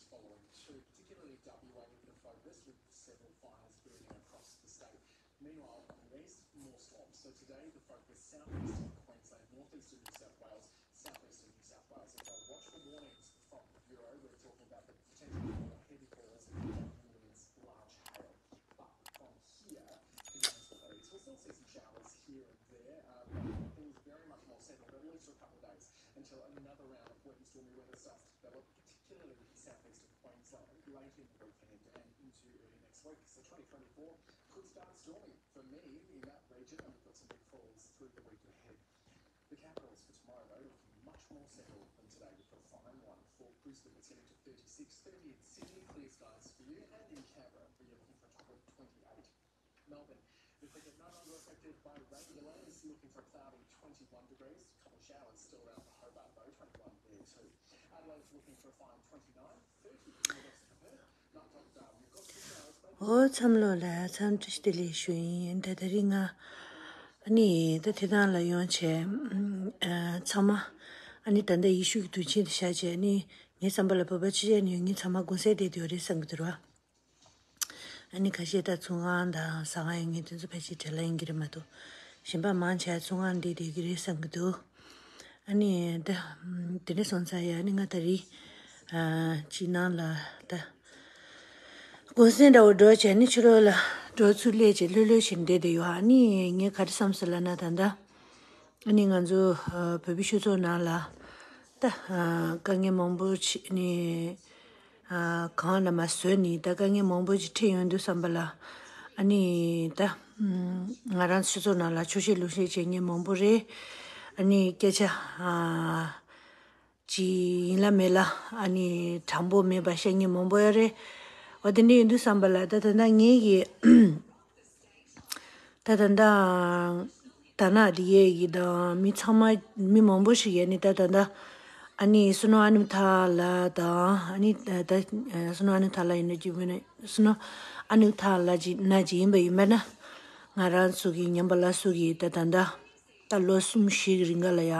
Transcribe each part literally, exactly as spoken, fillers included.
following too, particularly W A with a focus with several fires burning across the state. Meanwhile, on the east, more storms. So today, the focus southeastern Queensland, northeastern New South Wales, southeastern New South Wales. And so watch for warnings from the Bureau. We're talking about the potential for heavy falls and large hail. But from here, it is cloudy. So we'll still see some showers here and there, uh, but things very much more settled, at least for a couple of days, until another round of wet and stormy weather starts to develop, particularly in southeastern Queensland, late in the weekend and into early next week. So twenty twenty-four could start stormy for many in that region, and we've got some big falls through the week ahead. The capitals for tomorrow, though, looking much more settled than today, with a fine one for Brisbane. It's heading to thirty-six, thirty in Sydney, clear skies for you, and in Canberra, where you're looking for a top of twenty-eight. Melbourne, looks like it's no longer affected by rain delays, looking for a cloudy twenty-one degrees. A couple of showers still around for Hobart, though, twenty-one there too. Adelaide's looking for a fine twenty-nine, thirty in the west for Perth. Not Dockdale, you've got some showers, but ཨོ་འཚམས་ལོ་ལ་འཚམས་འདྲི་བདེ་ལེགས་ཞུ་ཡིན། ད་དེ་རིང་ང་ཨ་ནི་ད་དེ་དང་ལ་ཡོང་བྱས་ཨ་ཚང་མ་ཨ་ནི་ད་ལྟ་ཡེ་ཤུ་གི་དུས་ཆེན་དེ་བཞག་བྱས་ཨ་ནི་ངའི་བསམ་པ་ལ་བོད་པ་ཕྱི་རྒྱལ་ནས་ཡོད་མཁན་ཚང་མ་དགོངས་སེལ་བསྡད་ཡོད་རེད་བསམ་གྱི་འདུག་ར། ཨ་ནི་ཁ་ཤས་ད་ཚོང་ཁང་དང་ཟ་ཁང་ཡོད་མཁན་དེ་ཚོ་ཕལ་ཆེར་བྲེལ་ལ་ཡིན་གྱི་རེད་མ་གཏོགས། གཞན་པ་མང་ཆེ་བ་ཚོང་ཁང་འདི་བསྡད་ཀྱི་རེད་བསམ་གྱི་འདུག་ཨ་ནི་ད་དེ་འདྲ་སོང་ཙང་ཡ་ཨ་ནི་ང་ད་རེས་ཨ་ཅིག་ནང་ལ་ད་གུང་སེང་འདྲ་བོ་འགྲོ་བྱས་ནི་ཕྱི་ལོགས་ལ་འགྲོ་ཚུར་སླེབས་བྱས་ལྷོད་ལྷོད་བྱས་བསྡད་བསྡད་ཡོད། ཨ་ནི་ངས་ག་རེ་བསམ་སོང་ལབ་ན་ད་ལྟ། ཨ་ནི་ང་ཚོ་ཨ་བོད་པའི་སྤྱི་ཚོགས་ནང་ལ་ད་ཨ་དཀའ་ངལ་མང་པོ་ཅིག་ནི་ཨ་གང་ལ་མ་བཟོས་ནི་ད་དཀའ་ངལ་མང་པོ་ཅིག་འཕྲད་ཡོང་དུས་བསམ་པ་ལ། ཨ་ནི་ད་ཨམ་ང་རང་སྤྱི་ཚོགས་ནང་ལ་ཆོག་ཤེས་ལོག་ཤེས་བྱེད་མཁན་མང་པོ་རེད། ཨ་ནི་སྐད་ཆ་ཨ་ཅིག་ཡིན་ལ་མེད་ལ་ཨ་ནི་དྲང་པོ་མེད་པ་བཤད་མཁན་མང་པོ་ཡོད་རེད། འོ་དེ་འདྲ་ཡིན་དུས་བསམ་པ་ལ་ད་ད་ལྟ་ངེད་ཀྱི་ད་ད་ལྟ་ད་ནག་དེ་གའི་གི་དང་མི་ཚང་མ་མི་མང་པོ་ཞིག་ཡ་ནི་ད་ད་ལྟ་ཨ་ནི་སུ་ནོ་ཨ་ནུ་ཐ་ལ་དང་ཨ་ནི་ད་ད་སུ་ནོ་ཨ་ནུ་ཐ་ལ་ཡིན་ན་ཅི་བུ་ནི་སུ་ནོ་ཨ་ནུ་ཐ་ལ་ཅི་ན་ཅི་ཡིན་པ་ཡིན་པ་ན། ང་རང་ཚོ་གི་ཉམས་པ་སླར་གསོ་གི་ད་ད་ལྟ་ད་ལོ་གསུམ་བཞི་གི་རིང་ག་ལ་ཡ་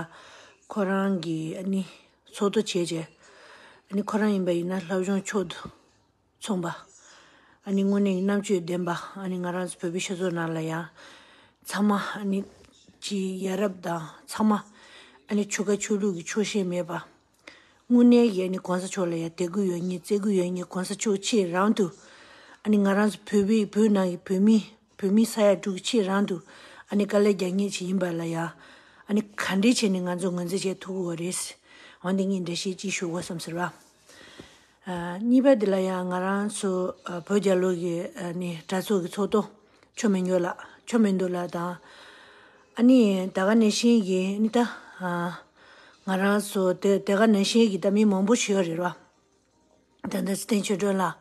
ཁོ་རང་གི་ཨ་ནི་ཚོགས་གཙོ་བྱས་བྱས་ཨ་ནི་ཁོ་རང་ཡིན་པ་ཡིན་ན་ལྷ་བྱང་ཕྱོགས་དུ། ཚོང་པ། ཨ་ནི་དངོས་གནས་རྣམ་དཔྱོད་ལྡན་པ་ཨ་ནི་ང་རང་ཚོ་བོད་པའི་སྤྱི་ཚོགས་ནང་ལ་ཡང་ཚང་མ་ཨ་ནི་ཅི་ཡ་རབས་དང་ཚང་མ་ཨ་ནི་ཆོལ་ཁ་ཆོས་ལུགས་ཀྱི་ཕྱོགས་ཞེན་མེད་པ། དངོས་གནས་ཀྱི་ཨ་ནི་གོང་ས་མཆོག་ལ་ཡང་དད་གུས་ཡོད་མཁན་བརྩི་གུས་ཡོད་མཁན་གོང་ས་མཆོག་ཆེད་རང་དུ་ཨ་ནི་ང་རང་ཚོ་བོད་པའི་བོད་ནང་གི་བོད་མི་བོད་མི་ས་ཡ་དྲུག་ཆེད་རང་དུ་ཨ་ནི་དཀའ་ལས་རྒྱག་མཁན་ཅིག་ཡིན་པ་ལ་ཡང་ཨ་ནི་ག་འདྲས་བྱས་ནས་ང་ཚོ་ངོས་འཛིན་བྱེད་ཐུབ་ཀྱི་ཡོད་རེད། འོན་ཏེ་ངས་འགྲེལ་བཤད་ཅིག་ཞུ་དགོས་བསམ་ཟེར་བ། ཨ་གཉིས་པ་འདི་ལ་ཡང་ང་རང་ཚོ་ཨ་བོད་རྒྱལ་ལོ་གི་ཨ་ནི་གྲྭ་ཚོགས་ཀྱི་ཚོགས་གཙོ་ཆོ་མེ་འགྱོ་ལགས་ཆོ་མེ་འདུ་ལགས་དང་། ཨ་ནི་ད་ག་ནང་བཞིན་གྱི་ཨ་ནི་ད་ཨ་ང་རང་ཚོ་དེ་དེ་ག་ནང་བཞིན་གྱི་ད་མི་མང་པོ་ཞིག་ཡོད་རེད་བ། ད་ལྟ་ཚེ་བརྟན་ཆོས་སྒྲོན་ལགས།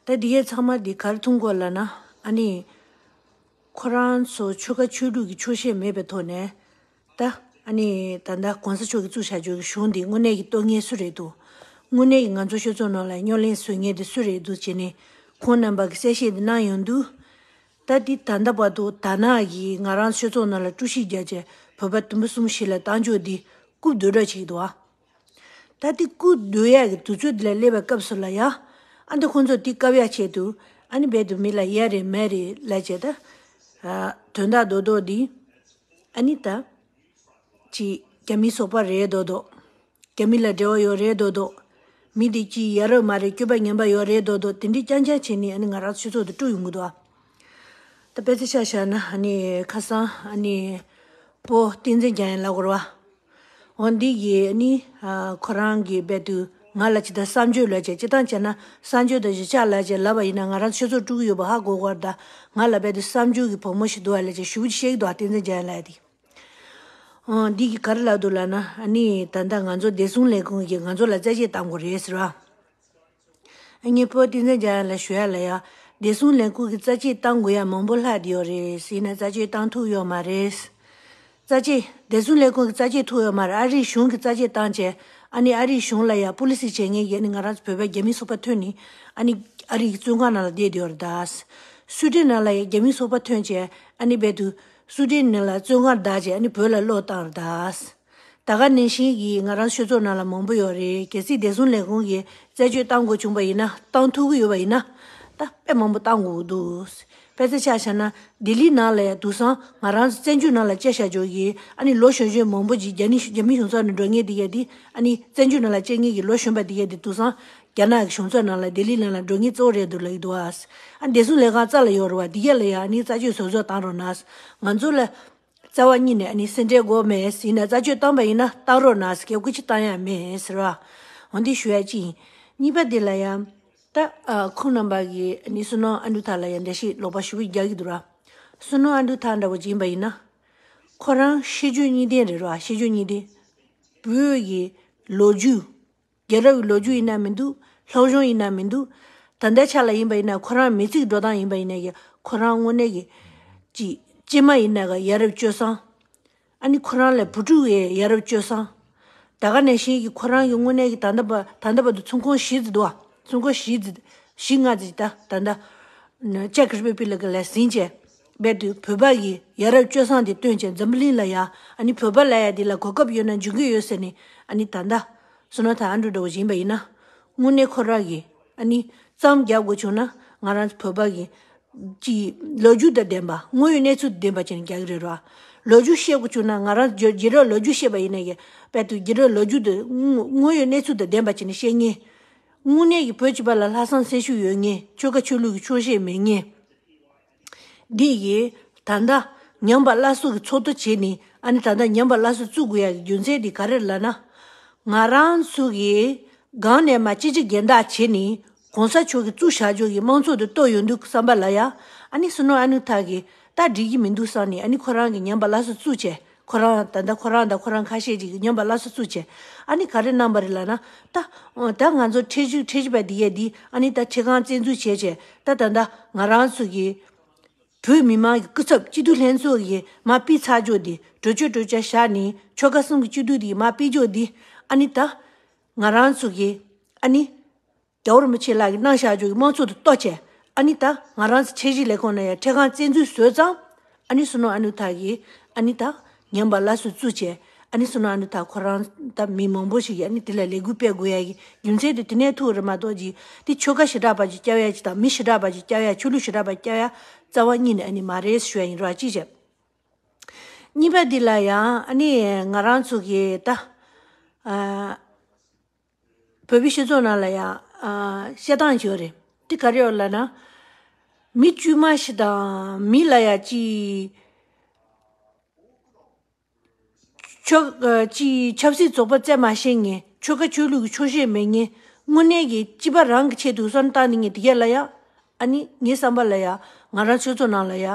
ད་འདི་གའི་ཚང་མ་འདི་ག་རེ་མཐོང་དགོས་ལབ་ན་ཨ་ནི། ཁོ་རང་ཚོ་ཆོལ་ཁ་ཆོས་ལུགས་ཀྱི་ཕྱོགས་ཞེན་མེད་པའི་ཐོག་ནས། ད་ཨ་ནི་ད་ལྟ་གོང་ས་མཆོག་གིས་བཙུགས་བཞག་རྒྱུ་གི་གཞུང་འདི་དངོས་གནས་ཀྱི་གཏོར་མཁན་སུ་རེད་འདུག་དངོས་གནས་ཀྱི་ང་ཚོ་སྤྱི་ཚོགས་ནང་ལ་གཉོར་ལེན་བཟོ་མཁན་དེ་སུ་རེད་འདུག་བྱས་ནས་ཁོང་རྣམ་པ་གིས་གསལ་བཤད་འདི་གནང་ཡོང་དུས། ད་འདི་ད་ལྟ་བར་དུ་ད་ནག་གིས་ང་རང་སྤྱི་ཚོགས་ནང་ལ་དཀྲུག་ཤིང་རྒྱག་བྱས་བོད་པ་དུམ་བུ་གསུམ་བཞི་ལ་བཏང་རྒྱུ་འདི་རྐུབ་རྡོལ་འདྲ་བྱེད་ཀྱི་འདུག་ཨ། ད་དེ་རྐུབ་རྡོལ་ཡག་གི་དུས་ཚོད་དེ་ལ་སླེབས་པའི་སྐབས་སུ་ལ་ཡ། ཨ་འདི་ཁོང་ཚོ་དེ་བཀབ་ཡག་ཆེད་དུ་ཨ་ནི་རྦད་དེ་མི་ལ་ཡ་རེད་མ་རེད་ལབ་བྱས་ད། ཨ་དོན་དག་རྡོག་རྡོག་འདི། ཨ་ནི་ད། ཅི་རྒྱ་མིའི་ཚོགས་པ་རེད་མདོག་མདོག་རྒྱ་མི་ལ་འབྲེལ་བ་ཡོད་རེད་མདོག་མདོག་མི་འདི་ཅི་ཡ་རབས་མ་རེད་སྐྱོན་པ་ངན་པ་ཡོད་རེད་མདོག་མདོག་དེ་འདྲའི་རྐྱང་རྐྱང་བྱས་ནས་ཨ་ནི་ང་རང་ཚོ་སྤྱི་ཚོགས་དེ་དཀྲུག་ཡོང་གི་འདུག་ཨ། ད་དཔེ་ཆ་ཆ་བཞག་ན་ཨ་ནི་ཁ་སང་ཨ་ནི་སྤོ་བསྟན་འཛིན་རྒྱལ་ཡན་ལབ་དགོས་རེད་བ། འོ་འདི་ཡིས་ནི་ཨ་ཁོ་རང་གིས་རྦད་དུ་ང་ལ་ཅི་ལྟར་བསམ་བརྗོད་ལབ་བྱས་སྤྱིར་བཏང་བྱས་ན་བསམ་བརྗོད་དང་གཞིས་ཆགས་ལབ་བྱས་ལབ་པ་ཡིན་ན་ང་རང་ཆོས་ཚོགས་དཀྲུག་གི་ཡོད་པ་ཧ་གོ་དགོས་རེད་ད། ང་ལ་རྦད་དུ་བསམ་བརྗོད་ཀྱི་བུ་མོ་ཞིག་འདུག་བ་ལབ་བྱས་ཞུ་བ་ཅིག་བཤད་ཀྱི་འདུག་བ་བསྟན་འཛིན་རྒྱལ་ཡན་ལབ་ཡ་དེ། འོ་འདི་གིས་ག་རེ་ལབ་འདུག་ལབ་ན་ཨ་ནི་ད་ལྟ་ང་ཚོ་བདེ་སྲུང་ལས་ཁུངས་ཀྱིས་ང་ཚོ་ལ་རྩ་ཆེ་བཏང་དགོས་རེད་ཟེར་བ། ངས་སྤོ་བསྟན་འཛིན་རྒྱལ་ཡན་ལ་ཞུ་ཡ་ལ་ཡ། བདེ་སྲུང་ལས་ཁུངས་ཀྱི་རྩ་ཆེ་བཏང་དགོས་ཡ་མང་པོ་ལྷག་བསྡད་ཡོད་རེད་ཟེར་ན་རྩ་ཆེ་བཏང་ཐུབ་ཡོད་མ་རེད། རྩ་ཆེ། བདེ་སྲུང་ལས་ཁུངས་ཀྱི་རྩ་ཆེ་ཐུབ་ཡོད་མ་རེད། ཨ་རིའི་གཞུང་གི་རྩ་ཆེ་བཏང་བྱས་ཨ་ནི་ཨ་རིའི་གཞུང་ལ་ཡ་པོ་ལི་སི་བྱེད་མཁན་གྱི་ཨ་ནི་ང་རང་ཚོ་བོད་པ་རྒྱ་མིའི་ཚོགས་པ་ཐོན་ནི་ཨ་ནི་ཨ་རི་གི་བཙོན་ཁང་ནང་ལ་བསྡད་བསྡད་ཡོད་རེད་ད། སུའི་ཌེན་ནང་ལ་ཡ་རྒྱ་མིའི་ཚོགས་པ་ཐོན་བྱས་ཨ་ནི་རྦད་དུ་སུའི་ཌེན་ནང་ལ་བཙོན་ཁང་བདག་བྱས་ཨ་ནི་བོད་ལ་གློད་བཏང་རེད་ད། ད་ག་ནང་བཞིན་གྱི་ང་རང་ཆོས་ཚོགས་ནང་ལ་མང་པོ་ཡོད་རེད། གལ་སྲིད་བདེ་སྲུང་ལས་ཁུངས་ཀྱིས་རྩད་གཅོད་བཏང་དགོས་བྱུང་པ་ཡིན་ན། བཏང་ཐུབ་ཀྱི་ཡོད་པ་ཡིན་ན། ད་དཔེ་མང་པོ་བཏང་དགོས་ཀྱི་འདུག་དཔེ་ཆ་ཆ་བཞག་ན་ལྡི་ལི་ནང་ལ་ཡང་དེང་སང་ང་རང་ཚོ་བཙན་བྱོལ་ནང་ལ་སྐྱེས་བཞག་ཆོག་གི། ཨ་ནི་ལོ་གཞོན་གཞོན་མང་པོ་ཅིག་རྒྱ་ནི་རྒྱ་མི་གཞུང་ཚབ་ནས་འགྲོ་མཁན་དེ་གས་དེ། ཨ་ནི་བཙན་བྱོལ་ནང་ལ་སྐྱེས་མཁན་གྱི་ལོ་གཞོན་པ་དེ་གས་དེ་དེང་སང་རྒྱ་ནག་གི་གཞུང་ཚབ་ནང་ལ་ལྡི་ལི་ནང་ལ་འགྲོ་མཁན་གཙོ་བོ་རེད་འདུག་ལབ་ཀྱི་འདུག་ཨ། ཨ་བདེ་སྲུང་ལས་ཁང་རྩ་ལ་ཡོད་རེད་བ། དེ་གས་ལ་ཡང་ཨ་ནི་རྩད་གཅོད་བཟོ་བཟོ་བཏང་རོགས་གནང་། ང་ཚོ་ལ་རྩ་བ་ཉིད་ནས་ཨ་ནི་སེམས་ཁྲལ་དགོས་མེད། ཡིན་ན་རྩད་གཅོད་བཏང་པ་ཡིན་ན་བཏང་རོགས་གནང་ཟེར། སྐད་སྐུལ་ཅིག་བཏང་ཡ་མེད་ཟེར་བ། འོ་འདི་ཞུ་ཡ་གཅིག་ཡིན། གཉིས་པ་འདི་ལ་ཡང་ད་ཨ་ཁོང་རྣམ་པ་གིས་ཨ་ནི་བསོད་ནམས་ཨ་འབྲུག་ཐར་ལ་ཡང་འགྲེལ་བཤད་ལོག་པ་ཞེ་པོ་རྒྱག་གི་འདུག་ར། བསོད་ནམས་ཨ་འབྲུག་ཐར་འདྲ་བོ་ཅིག་ཡིན་པ་ཡིན་ན། ཁོ་རང་ཤེས་རྒྱུད་གཉིས་ལྡན་རེད་ར། ཤེས་རྒྱུད་གཉིས་ལྡན། བོད་ཀྱི་ལོ་རྒྱུས། རྒྱལ་རབས་ཀྱི་ལོ་རྒྱུས་ཡིན་ན་མི་འདུག་སློབ་སྦྱོང་ཡིན་ན་མི་འདུག་ད་ལྟའི་ཆ་ལ་ཡིན་པ་ཡིན་ན། ཁོ་རང་མི་ཚེ་གི་འགྲོ་སྟངས་ཡིན་པ་ཡིན་ན་ཡང་ཁོ་རང་དངོས་གནས་ཀྱི་ཅིག་སྐྱེས་མ་ཡིན་ན་ག་ཡ་རབས་སྤྱོད་བཟང་། ཨ་ནི་ཁོ་རང་ལ་བུ་ཕྲུག་ཡང་ཡ་རབས་སྤྱོད་བཟང་། ད་ག་ནང་བཞིན་གྱི་ཁོ་རང་གི་དངོས་གནས་ཀྱི་ད་ལྟ་བ་ད་ལྟ་བར་དུ་ཚོང་ཁང་བཞི་ཙམ་འདུག་བ། ཚོང་ཁང་བཞི་ཙམ་བཞི་ལྔ་ཙམ་ད་ད་ལྟ་ཅེཀ་རི་པབ་ལིག་ལ་ཟིན་བྱས། རྦད་དེ་བོད་པ་གི་ཡ་རབས་སྤྱོད་བཟང་དེ་སྟོན་བྱས། འཛམ་བུ་གླིང་ལ་ཡ་ཨ་ནི་བོད་པ་ལབ་ཡ་དེ་ལ་གོ་སྐབས་ཡོད་ན་འཇུག་གི་ཡོད་ཟེར་ནས། ཨ་ནི་ད་ལྟ་བསོད་ནམས་ཐར་ཨ་འབྲུག་འདྲ་བོ་ཡིན་པ་ཡིན་ན། དངོས་གནས་ཁོ་རང་གིས་ཨ་ནི་རྩོམ་རྒྱག་དགོས་བྱུང་ན་ང་རང་བོད་པ་གི་ཅིག་ལོ་རྒྱུས་དང་ལྡན་པ། དངོས་ཡོད་གནས་ཚུལ་དང་ལྡན་པ་བྱས་ནས་རྒྱག་གི་རེད་ར། ལོ་རྒྱུས་བཤད་དགོས་བྱུང་ན་ང་རང་རྒྱ་རྒྱལ་རབས་ལོ་རྒྱུས་བཤད་པ་ཡིན་ན་ཡང་རྦད་དེ་རྒྱལ་རབས་ལོ་རྒྱུས་དེ་དངོས་དངོས་ཡོད་གནས་ཚུལ་དང་ལྡན་པ་བྱས་ནས་བཤད་མཁན། དངོས་གནས་ཀྱི་བོད་སྤྱི་པ་ལ་ལྷག་བསམ་སེམས་ཤུགས་ཡོད་མཁན། ཆོལ་ཁ་ཆོས་ལུགས་ཀྱི་ཕྱོགས་ཞེན་མེད་མཁན། འདི་ཡིས་ད་ལྟ་ཉམས་པ་སླར་གསོ་གི་ཚོགས་འདུ་བྱས་ནས། ཨ་ནི་ད་ལྟ་ཉམས་པ་སླར་གསོ་བཙུགས་དགོས་ཡ་གི་རྒྱུ་མཚན་དེ་ག་རེ་ལབ་ན། ང་རང་ཚོ་གིས་སྒང་ནས་མར་སྤྱི་སྤྱི་སྒེར་བདག་བྱས་ནས་གོང་ས་མཆོག་གིས་བཙུགས་བཞག་ཆོག་གི་དམངས་གཙོ་དེ་གཏོར་ཡོང་དུས་བསམ་པ་ལ་ཡ། ཨ་ནི་བསོད་ནམས་ཨ་ནུ་ཐར་གིས་ད་འགྲིག་གི་མི་འདུག་བསམ་ནས། ཨ་ནི་ཁོ་རང་གིས་ཉམས་པ་སླར་གསོ་བཙུགས་བྱས། ཁོ་རང་ད་ལྟ་ཁོ་རང་དང་ཁོ་རང་ཁ་ཤས་ཅིག་གིས་ཉམས་པ་སླར་གསོ་བཙུགས་བྱས། ཨ་ནི་ག་རེ་གནང་བ་རེད་ལབ་ན། ད་ད་ང་ཚོ་ཁྲིམས་ཞིབ་ཁྲིམས་ཞིབ་པ་འདི་གས་འདི་ཨ་ནི་ད་ཁྲིམས་ཁང་བཙན་འཛུལ་བྱས་བྱས། ད་ད་ད་ང་རང་ཚོ་གི་བོད་མི་མང་གི་སྐུ་ཚབ་སྤྱི་འཐུས་ལྷན་ཚོགས་ཀྱིས་མར་ཕུད་ཚར་ཆོག་འདི། གྲོས་ཆོད་གྲོས་འཆར་བཞག་ནས་ཆོལ་ཁ་གསུམ་གྱི་སྤྱི་འཐུས་འདི་མར་ཕུད་ཆོག་འདི། ཨ་ནི་ད་ང་རང་ཚོ་གི་ཨ་ནི་རྒྱལ་བ་རིན་པོ་ཆེ་ལགས་ཀྱིས་གནང་བཞག་ཆོག་གི་དམངས་གཙོ་དེ་གཏོར་བྱས། ཨ་ནི་ད་ང་རང་ཚོ་ཁྲིམས་ཞིབ་ལས་ཁུངས་ནང་ཡང་ཁྲིམས་ཁང་བཙན་འཛུལ་བཟོས་ཙང་། ཨ་ནི་བསོད་ནམས་ཨ་ནུ་ཐར་གྱིས་ཨ་ནི་ད་ཉམས་པ་སླར་གསོ་བཙུགས་བྱས། ཨ་ནི་བསོད་ནམས་ཨ་ནུ་ཐར་ཁོ་རང་ད་མི་མང་པོ་ཞིག་གིས་ཨ་ནི་དེ་ལ་ལས་འགུལ་སྤེལ་དགོས་ཡ་གི་རྒྱུ་མཚན་དེ་དེ་ནས་ཐུག་རེད་མ་གཏོགས་ཅིག་དེ་ཆོལ་ཁ་ཞེ་དྲག་པ་ཅིག་སྐྱོབ་ཡ་ཅིག་དང་། མི་ཞེ་དྲག་པ་ཅིག་སྐྱོབ་ཡ། ཆོས་ལུགས་ཞེ་དྲག་པ་སྐྱོབ་ཡ་རྩ་བ་ཉིད་ནས་ཨ་ནི་མ་རེད་ཞུ་ཡ་ཡིན་རོགས། གཅིག་བྱས། གཉིས་པ་འདི་ལ་ཡང་ཨ་ནི་ང་རང་ཚོ་གི་ད་ཨ་བོད་པའི་སྤྱི་ཚོགས་ནང་ལ་ཡང་ཨ་བཤད་སྟངས་ཡོད་རེད། དེ་ག་རེ་ཡོད་ལབ་ན། མི་དཀྱུས་མ་ཞིག་དང་མི་ལ་ཡ་ཅིག་ཆོ་ཨ་ཅིག་ཆབ་སྲིད་ཚོགས་པ་བཙལ་མ་ཤེས་མཁན། ཆོལ་ཁ་ཆོས་ལུགས་ཀྱི་ཕྱོགས་ཞེན་མེད་མཁན། དངོས་གནས་ཀྱི་སྤྱི་པ་རང་གི་ཆེད་དུ་བསམ་བློ་བཏང་ནས་མཁན་དེ་གས་ལ་ཡ། ཨ་ནི་ངའི་བསམ་པ་ལ་ཡ་ང་རང་ཆོས་ཚོགས་ནང་ལ་ཡ་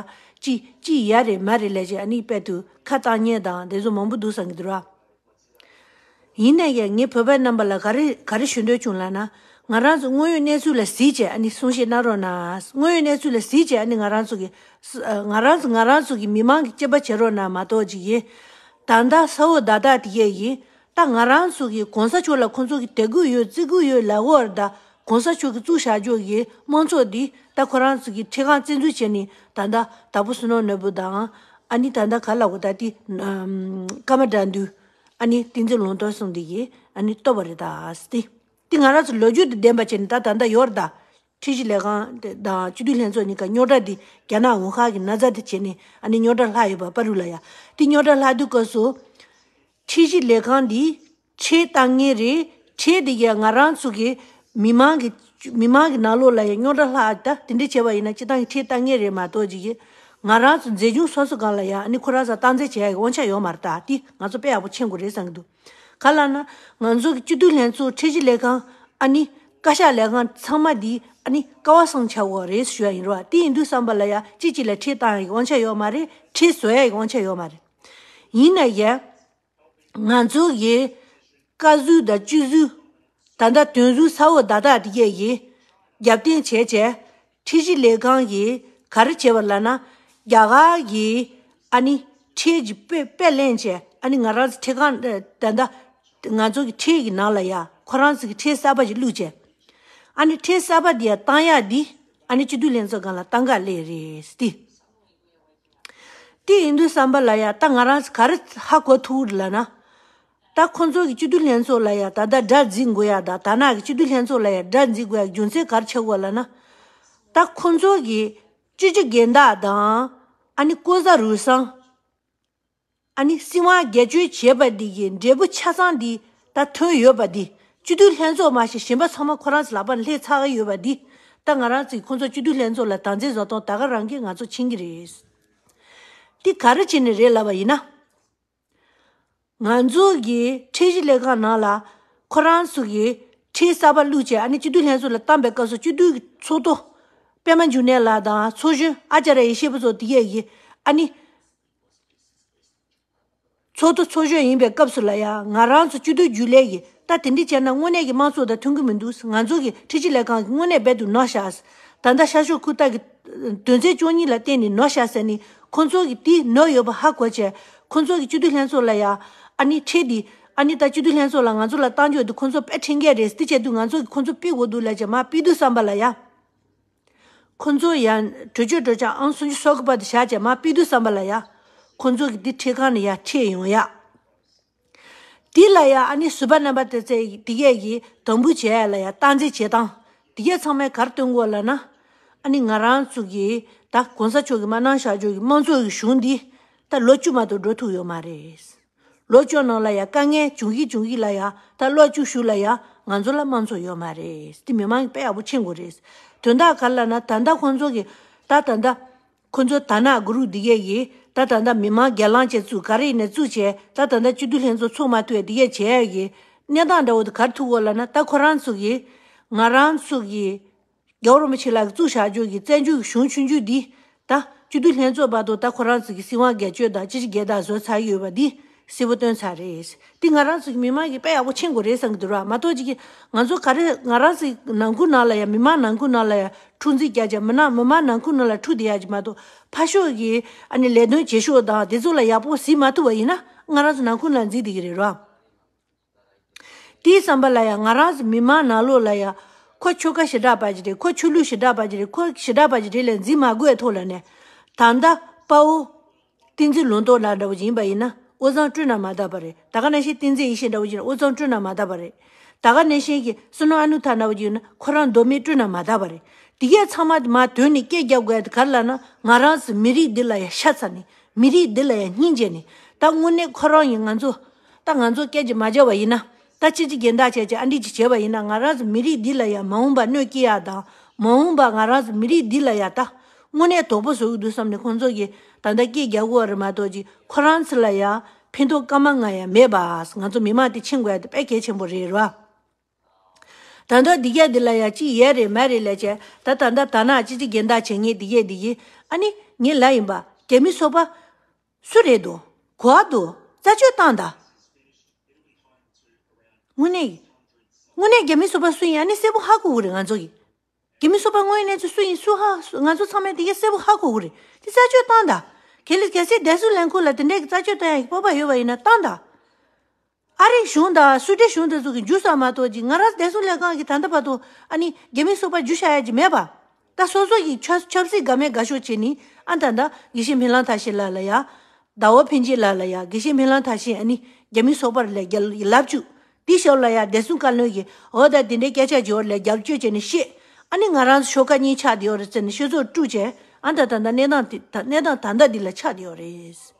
ཅི་ཅི་ཡ་རེད་མ་རེད་ལབ་བྱས་ཨ་ནི་དཔེ་དུ་ཁ་བཏང་མཁན་དང་དེ་ཚོ་མང་པོ་འདུག་བསམ་གྱི་འདུག་ར། ཡིན་ན་ཡང་ངས་བོད་པ་རྣམ་པ་ལ་ག་རེ་ག་རེ་ཞུ་འདོད་བྱུང་ལབ་ན། ང་རང་ཚོ་དངོས་ཡོད་གནས་ཚུལ་ལ་གཟིགས་བྱས་ཨ་ནི་གསུང་བཤད་གནང་རོགས་གནང་། དངོས་ཡོད་གནས་ཚུལ་ལ་གཟིགས་བྱས་ཨ་ནི་ང་རང་ཚོ་གི་ང་རང་ཚོ་ང་རང་ཚོ་གི་མི་མང་གི་སྐྱོབ་པ་བྱེད་རོགས་གནང་མ་གཏོགས་ཅིག་ཡིན། ད་ལྟ་ས་འོག་བརྡ་རྟགས་དེ་གས་ཡིན། ད་ང་རང་ཚོ་གི་གོང་ས་མཆོག་ལ་ཁོང་ཚོ་གི་དད་གུས་ཡོད་བརྩི་གུས་ཡོད་ལབ་ཡོད་རེད། ད་གོང་ས་མཆོག་གི་བཙུགས་བཞག་ཆོག་གི་དམངས་གཙོ་འདི་ད་ཁོ་རང་ཚོ་གི་ཁྲིམས་ཁང་བཙན་འཛུལ་བྱས་ནས་ད་ལྟ་དྭགས་པོ་བསོད་ནམས་ནོར་བུ་དང་ཨ་ནི་ད་ལྟ་ག་ལབ་དགོས་ད་དེ་ཀརྨ་དགྲ་འདུལ། ཨ་ནི་བསྟན་འཛིན་ལུང་རྟོགས་གསུམ་འདི་གིས་ཨ་ནི་གཏོར་བ་རེད་ད་ཟེར་ཏེ། དེ་ང་རང་ཚོ་ལོ་རྒྱུས་དང་ལྡན་པ་བྱས་ནས་ད་ད་ལྟ་ཡོད་རེད་ད། ཁྲིམས་ཞིབ་ལས་ཁང་དེ་དང་སྤྱི་འཐུས་ལྷན་ཚོགས་གཉིས་ཀ་རྙོག་དྲ་འདི་རྒྱ་ནག་ཝུ་ཧན་གྱི་ན་ཚ་དེ་བྱས་ནས་ཨ་ནི་རྙོག་དྲ་ལྷག་ཡོད་པ་པ་རུ་ལ་ཡ། དེ་རྙོག་དྲ་ལྷག་དུས་སྐབས་སུ་ཁྲིམས་ཞིབ་ལས་ཁང་འདི་ཁྲིམས་བཏང་མཁན་རེད། ཁྲིམས་འདི་གས་ང་རང་ཚོ་གི་མི་མང་གི་མི་མང་གི་ནང་ལོགས་ལ་ཡ་རྙོག་དྲ་ལྷག་ད་དེ་འདྲ་བྱས་པ་ཡིན་ན་སྤྱི་བཏང་གི་ཁྲིམས་བཏང་མཁན་རེད་མ་གཏོགས་ཅིག་གི་ང་རང་ཚོ་མཛེས་ལྗོངས་སོ་སོ་སྒང་ལ་ཡ་ཨ་ནི་ཁོ་རང་ཚོ་སྟངས་འཛིན་བྱེད་ཡ་གི་དབང་ཆ་ཡོད་མ་རེད། ད་དེ་ང་ཚོ་དཔེ་ཡག་པོ་མཁྱེན་དགོས་རེད་བསམ་གྱི་འདུག་ག་ལབ་ན་ང་ཚོ་གི་སྤྱི་འཐུས་ལྷན་ཚོགས་ཁྲིམས་ཞིབ་ལས་ཁང་ཨ་ནི་བཀའ་ཤག་ལས་ཁང་ཚང་མ་འདི་ཨ་ནི་ཀ་བ་སངས་ཆགས་དགོས་རེད་ཞུ་ཡ་ཡིན་རོགས། དེ་ཡིན་དུས་བསམ་པ་ལ་ཡ་གཅིག་གཅིག་ལ་ཁྲིམས་བཏང་ཡ་གི་དབང་ཆ་ཡོད་མ་རེད། ཁྲིམས་བཟོ་ཡ་གི་དབང་ཆ་ཡོད་མ་རེད། ཡིན་ན་ཡང་ང་ཚོ་གི་བཀའ་ཟུར་དང་སྤྱི་ཟུར་ད་ལྟ་དོན་ཟུར་ས་འོག་བརྡ་རྟགས་དེ་གས་ཀྱིས་རྒྱབ་རྟེན་བྱས་བྱས་ཁྲིམས་ཞིབ་ལས་ཁང་གིས་ག་རེ་བྱས་པ་ལབ་ན། རྒྱ་གར་གྱི་ཨ་ནི་ཁྲིམས་ཀྱི་དཔེ་དཔེ་ལེན་བྱས་ཨ་ནི་ང་རང་ཚོ་ཁྲིམས་ཁང་ད་ལྟ་ང་ཚོ་གི་ཁྲིམས་ཀྱི་ནང་ལ་ཡ་ཁོ་རང་ཚོ་གི་ཁྲིམས་གསར་པ་ཞིག་བླུགས་བྱས། ཨ་ནི་ཁྲིམས་གསར་པ་འདི་ཡ་བཏང་ཡག་འདི་ཨ་ནི་སྤྱི་འཐུས་ལྷན་ཚོགས་སྒང་ལ་བཏང་ག་སླེབས་རེད་ཟེར་ཏེ། དེ་ཡིན་དུས་བསམ་པ་ལ་ཡ་ད་ང་རང་ཚོ་ག་རེ་ཧ་གོ་ཐུབ་རེད་ལབ་ན། ད་ཁོང་ཚོ་གི་སྤྱི་འཐུས་ལྷན་ཚོགས་ལ་ཡང་ད་ལྟ་དགྲ་འཛིང་དགོས་ཡ་དང་། དར་ནག་གི་སྤྱི་འཐུས་ལྷན་ཚོགས་ལ་ཡང་དགྲ་འཛིང་དགོས་ཡ་རྒྱུ་མཚན་ག་རེ་ཆགས་དགོས་ལབ་ན། ད་ཁོང་ཚོ་གི་སྤྱི་སྤྱོད་འགལ་ཟླ་དང་། ཨ་ནི་ལྐོག་ཟ་རུལ་སུངས། ཨ་ནི་སྲིད་དབང་སྒེར་གཅོད་བྱས་པ་འདི་གི་འབྲས་བུ་ཆ་ཚང་འདི་ད་ཐོན་ཡོད་པ་འདི། སྤྱི་འཐུས་ལྷན་ཚོགས་མ་ཞིག་གཞན་པ་ཚང་མ་ཁོ་རང་ཚོ་ལག་པ་ནས་ལྷད་ཚར་གི་ཡོད་པ་འདི། ད་ང་རང་ཚོས་ཁོང་ཚོ་སྤྱི་འཐུས་ལྷན་ཚོགས་ལ་དམ་འཛིན་བཟོ་སྟངས་ད་ག་རང་གིས་ང་ཚོ་མཁྱེན་གྱི་རེད། འདི་ག་རེ་བྱས་ནས་རེད་ལབ་པ་ཡིན་ན། ང་ཚོ་གི་ཁྲིམས་ཞིབ་ལས་ཁང་ནང་ལ་ཁོ་རང་ཚོ་གི་ཁྲིམས་གསར་པ་བླུགས་བྱས། ཨ་ནི་སྤྱི་འཐུས་ལྷན་ཚོགས་ལ་བཏང་པའི་སྐབས་སུ་སྤྱི་འཐུས་ཀྱི་ཚོགས་གཙོ་པད་མ་འབྱུང་གནས་ལགས་དང་ཚོགས་གཞོན་ཨ་ཅཱརྱ་ཡེ་ཤེས་པ་ཚོ་དེ་གས་ཀྱིས། ཨ་ནི་ཚོགས་གཙོ་ཚོགས་གཞོན་ཡིན་པའི་སྐབས་སུ་ལ་ཡང་ང་རང་ཚོ་སྤྱི་འཐུས་རྒྱུན་ལས་ཀྱིས། ད་དེ་འདྲ་བྱས་ན་དངོས་གནས་ཀྱི་དམངས་གཙོ་དང་མཐུན་གྱི་མི་འདུག་ང་ཚོ་གི་ཁྲིམས་ཞིབ་ལས་ཁང་གིས་དངོས་གནས་རྦད་དེ་ནོར་ཤག་ད་ལྟ་ཤར་ཕྱོགས་ཁུལ་ལྟ་གི་དོན་ཚན་བཅུ་གཉིས་ལ་བརྟེན་ནས་ནོར་ཤག་ཟེར་ནས། ཁོང་ཚོ་གིས་དེ་ནོར་ཡོད་པ་ཧ་གོ་བྱས། ཁོང་ཚོ་གི་སྤྱི་འཐུས་ལྷན་ཚོགས་ལ་ཡང་ཨ་ནི་ཁྲིམས་འདི། ཨ་ནི་ད་སྤྱི་འཐུས་ལྷན་ཚོགས་ལ་ང་ཚོ་ལ་བཏང་རྒྱུ་འདི་ཁོང་ཚོ་དཔེ་ཁྲིམས་འགལ་རེད། དེ་བྱས་དུས་ང་ཚོ་གིས་ཁོང་ཚོ་ཕུད་དགོས་འདུག་ལབ་བྱས་མར་ཕུད་དུས་ཙམ་པ་ལ་ཡང་། ཁོང་ཚོ་ཡང་གྲོས་ཆོད་གྲོས་འཆར་ཨང་སུམ་ཅུ་སོ་དགུ་པ་དེ་བཞག་བྱས་མར་ཕུད་དུས་ཙམ་པ་ལ་ཡང་། ཁོང་ཚོ་གིས་འདི་ཁྲིམས་ཁང་ནས་ཡར་ཁྲིད་ཡོང་ཡ། དེ་ལ་ཡང་ཨ་ནི་ཟུར་པ་རྣམ་པ་དེ་ཚོས་དེ་གས་ཀྱིས་དམ་འབུལ་བྱེད་ཡ་ལ་ཡང་སྟངས་འཛིན་བྱེད་སྟངས། དེ་གས་ཚང་མས་ག་རེ་སྟོན་དགོས་ལབ་ན། ཨ་ནི་ང་རང་ཚོ་གི་ད་གོང་ས་མཆོག་གིས་མ་གནང་བཞག་རྒྱུ་གི་དམངས་གཙོ་གི་གཞུང་འདི་ད་ལོ་བཅུ་མ་གཏོགས་འགྲོ་ཐུབ་ཡོད་མ་རེད། ལོ་བཅུ་ནང་ལ་ཡང་དཀའ་ངལ་འབྱུང་གི་འབྱུང་གི་ལ་ཡང་། ད་ལོ་བཅུ་གཞུག་ལ་ཡང་ང་ཚོ་ལ་དམངས་གཙོ་ཡོད་མ་རེད། དེ་མི་མང་གིས་དཔེ་ཡག་པོ་མཁྱེན་དགོས་རེད། དོན་དག་ག་རེ་ལབ་ན། ད་ལྟ་ཁོང་ཚོ་གི་ད་ད་ལྟ་ཁོང་ཚོ་དར་ནག་གུ་རུབ་འདི་གས་ཀྱིས་ད་ད་ལྟ་མི་མང་སྒེར་ལངས་བྱས་བཙུགས། ག་རེ་ཡིན་ནའི་བཙུགས་བྱས། ད་ད་ལྟ་སྤྱི་འཐུས་ལྷན་ཚོགས་ཚོགས་མ་ཐུབ་པའི་འདི་གས་བྱས་ཡ་གི་གནས་སྟངས་འདྲ་བོ་དེ་ག་རེ་ཐུག་གོ་ལབ་ན། ད་ཁོ་རང་ཚོ་གིས་ང་རང་ཚོ་གི་རྒྱལ་བ་རིན་པོ་ཆེ་ལགས་ཀྱིས་བཙུགས་བཞག་རྒྱུ་གི་བཙན་བྱོལ་གྱི་གཞུང་ཆུང་ཆུང་འདི། ད་སྤྱི་འཐུས་ལྷན་ཚོགས་བར་དུ་ད་ཁོ་རང་ཚོ་གི་སྲིད་དབང་སྒེར་གཅོད་དང་སྤྱི་སྤྱོད་འགལ་ཟླ་བཟོས་ཚར་ཡོད་པ་འདི་གསལ་པོ་སྟོན་ཚར་རེད། འདི་ང་རང་ཚོ་གི་མི་མང་གིས་དཔེ་ཡག་པོ་མཁྱེན་དགོས་རེད་བསམ་གྱི་འདུག་ར། མ་གཏོགས་ཅིག་གི་ང་ཚོ་ག་རེ། ང་རང་ཚོ་ནང་ཁུལ་ནང་ལ་ཡང་། མི་མང་ནང་ཁུལ་ནང་ལ་ཡང་འཁྲུག་འཛིང་རྒྱག་བྱས། མི་ནང་མི་མང་ནང་ཁུལ་ནང་ལ་འཁྲུག་བསྡད་ཡ་ཅིག་མ་གཏོགས། ཕར་ཕྱོགས་ཀྱི་ཨ་ནི་ལས་དོན་བྱེད་ཕྱོགས་དང་དེ་ཚོ་ལ་ཡག་པོ་གཟིགས་མ་ཐུབ་པ་ཡིན་ན། ང་རང་ཚོ་ནང་ཁུལ་ནང་འཛིང་བསྡད་ཀྱི་རེད་ར། དེའི་བསམ་པ་ལ་ཡང་། ང་རང་ཚོ་མི་མང་ནང་ལོགས་ལ་ཡང་ཁོ་ཆོལ་ཁ་ཞེ་དྲག་པ་ཅིག་རེད། ཁོ་ཆོས་ལུགས་ཞེ་དྲག་པ་ཅིག་རེད། ཁོ་ཞེ་དྲག་པ་ཅིག་རེད་ལབ་འཛིང་མ་དགོས་ཐོག་ལ་ནས། ད་ལྟ་དཔའ་བོ་བསྟན་འཛིན་ལུང་རྟོགས་ལགས་འདྲ་བོ་ཅིག་ཡིན་པ་ཡིན་ན། དབུས་གཙང་སྤྲུལ་ན་མ་དག་པ་རེད། ད་ག་ནང་བཞིན་བསྟན་འཛིན་ཡེ་ཤེས་འདྲ་བོ་ཅིག་ཡིན་ན་དབུས་གཙང་སྤྲུལ་ན་མ་དག་པ་རེད། ད་ག་ནང་བཞིན་གྱི་བསོད་ནམས་ཨ་ནུ་ཐར་འདྲ་བོ་ཅིག་ཡིན་ན་ཁོ་རང་མདོ་སྨད་སྤྲུལ་ན་མ་དག་པ་རེད། དེ་གས་ཚང་མ་མར་དོན་ནས་སྐད་རྒྱབ་དགོས་ཡ་དེ་ག་རེ་ལབ་ན། ང་རང་ཚོ་མི་རིགས་འདི་ལ་ཡང་ཤ་ཚ་ནས། མི་རིགས་འདི་ལ་ཡང་སྙིང་རྗེ་ནས། ད་དངོས་གནས་ཁོ་རང་ཡིན། ང་ཚོ་ད་ང་ཚོ་སྐད་ཅིག་མ་བརྒྱབ་པ་ཡིན་ན། ད་ཅི་ཅི་རྒྱན་ཐག་བྱས་བྱས་ཨ་འདྲི་ཅིག་བྱས་པ་ཡིན་ན། ང་རང་ཚོ་མི་རིགས་འདི་ལ་ཡང་མ་འོངས་པ་གནོད་སྐྱེལ་ཡ་དང་། མ་འོངས་པ་ང་རང་ཚོ་མི་རིགས་འདི་ལ་ཡང་ད་དངོས་གནས་དོགས་པ་བཟོ་གི་འདུག་བསམ་ནས་ཁོང་ཚོ་གིས་ད་ལྟ་སྐད་རྒྱག་གི་ཡོད་རེད་མ་གཏོགས་ཅིག་ཁོ་རང་ཚོ་ལ་ཡང་ཕན་ཐོགས་སྐར་མ་ལྔ་ཡང་མེད་པ། ང་ཚོ་མི་མང་དེ་མཁྱེན་དགོས་ཡ་དེ་དཔེ་གལ་ཆེན་པོ་རེད་ར། ད་ལྟ་འདི་གས་འདི་ལ་ཡང་ཅི་ཡོད་རེད་མ་རེད་ལབ་བྱས། ད་ད་ལྟ་དར་ནག་སྤྱི་སྤྱོད་འགལ་ཟླ་བྱེད་མཁན་འདི་གས་འདི་གིས། ཨ་ནི་ངའི་ལབ་ཡིན་པ། རྒྱ་མི་སོག་པ་སུ་རེད་འདུག་ག་པར་འདུག་རྩད་གཅོད་བཏང་དང་། དངོས་གནས། དངོས་གནས་རྒྱ་མི་སོག་པ་སུ་ཡིན། ཨ་ནི་གསལ་པོ་ཧ་གོ་གི་རེད་ང་ཚོ་གིས། རྒྱ་མི་སོག་པ་དངོས་གནས་ཚོ་སུ་ཡིན་སུ་ཧ། ང་ཚོ་ཚང་མས་དེ་གས་གསལ་པོ་ཧ་གོ་གི་རེད། དེ་རྩད་གཅོད་བཏང་དང་། གལ་སྲིད་གལ་སྲིད་བདེ་སྲུང་ལས་ཁུངས་ལ་དེ་འདྲའི་གི་རྩད་གཅོད་བཏང་ཡ་གི་སྤོབས་པ་ཡོད་པ་ཡིན་ན་བཏང་དང་། ཨ་རིའི་གཞུང་དང་སུ་ཌེན་གཞུང་དེ་ཚོ་གིས་འཇུ་ས་མ་གཏོགས་ཅིག་ང་རང་བདེ་སྲུང་ལས་ཁང་གིས་ད་ལྟ་བར་དུ་ཨ་ནི་རྒྱ་མི་སོག་པ་འཇུ་བཞག་ཡ་ཅིག་མེད་པ། ད་སོ་སོ་ཡི་ཆབ་ཆབ་སྲིད་དགའ་མེད་དགའ་ཤོས་བྱས་ནི། ཨ་ད་ལྟ་དགེ་བཤེས་སྨོན་ལམ་མཐར་ཕྱིན་ལགས་ལ་ཡ། ཟླ་བ་ཕན་ཆད་ལགས་ལ་ཡ། དགེ་བཤེས་སྨོན་ལམ་མཐར་ཕྱིན་ཨ་ནི་རྒྱ་མི་སོག་པར་ལ་རྒྱབ་ལབ་བཅུག་དེའི་ཞོར་ལ་ཡ་བདེ་སྲུང་བཀའ་བློན་གྱིས་འོ་ད་དེ་འདྲའི་སྐད་ཆ་བརྗོད་པ་ལ་རྒྱབ་སྐྱོར་བྱས་ནི་ཤེས། ཨ་ནི་ང་རང་ཚོ་ཤོག་ཁ་གཉིས་ཆགས་བསྡད་ཡོད་རེད་ཟེར་ནས་ཤོག་ཚོགས་དཀྲུགས་བྱས། ཨ་ད་ད་ལྟ་གནས་སྟངས་དེ་ད་གནས་སྟངས་ད་ལྟ་འདི་ལ་ཆགས་བསྡད་ཡོད་རེད།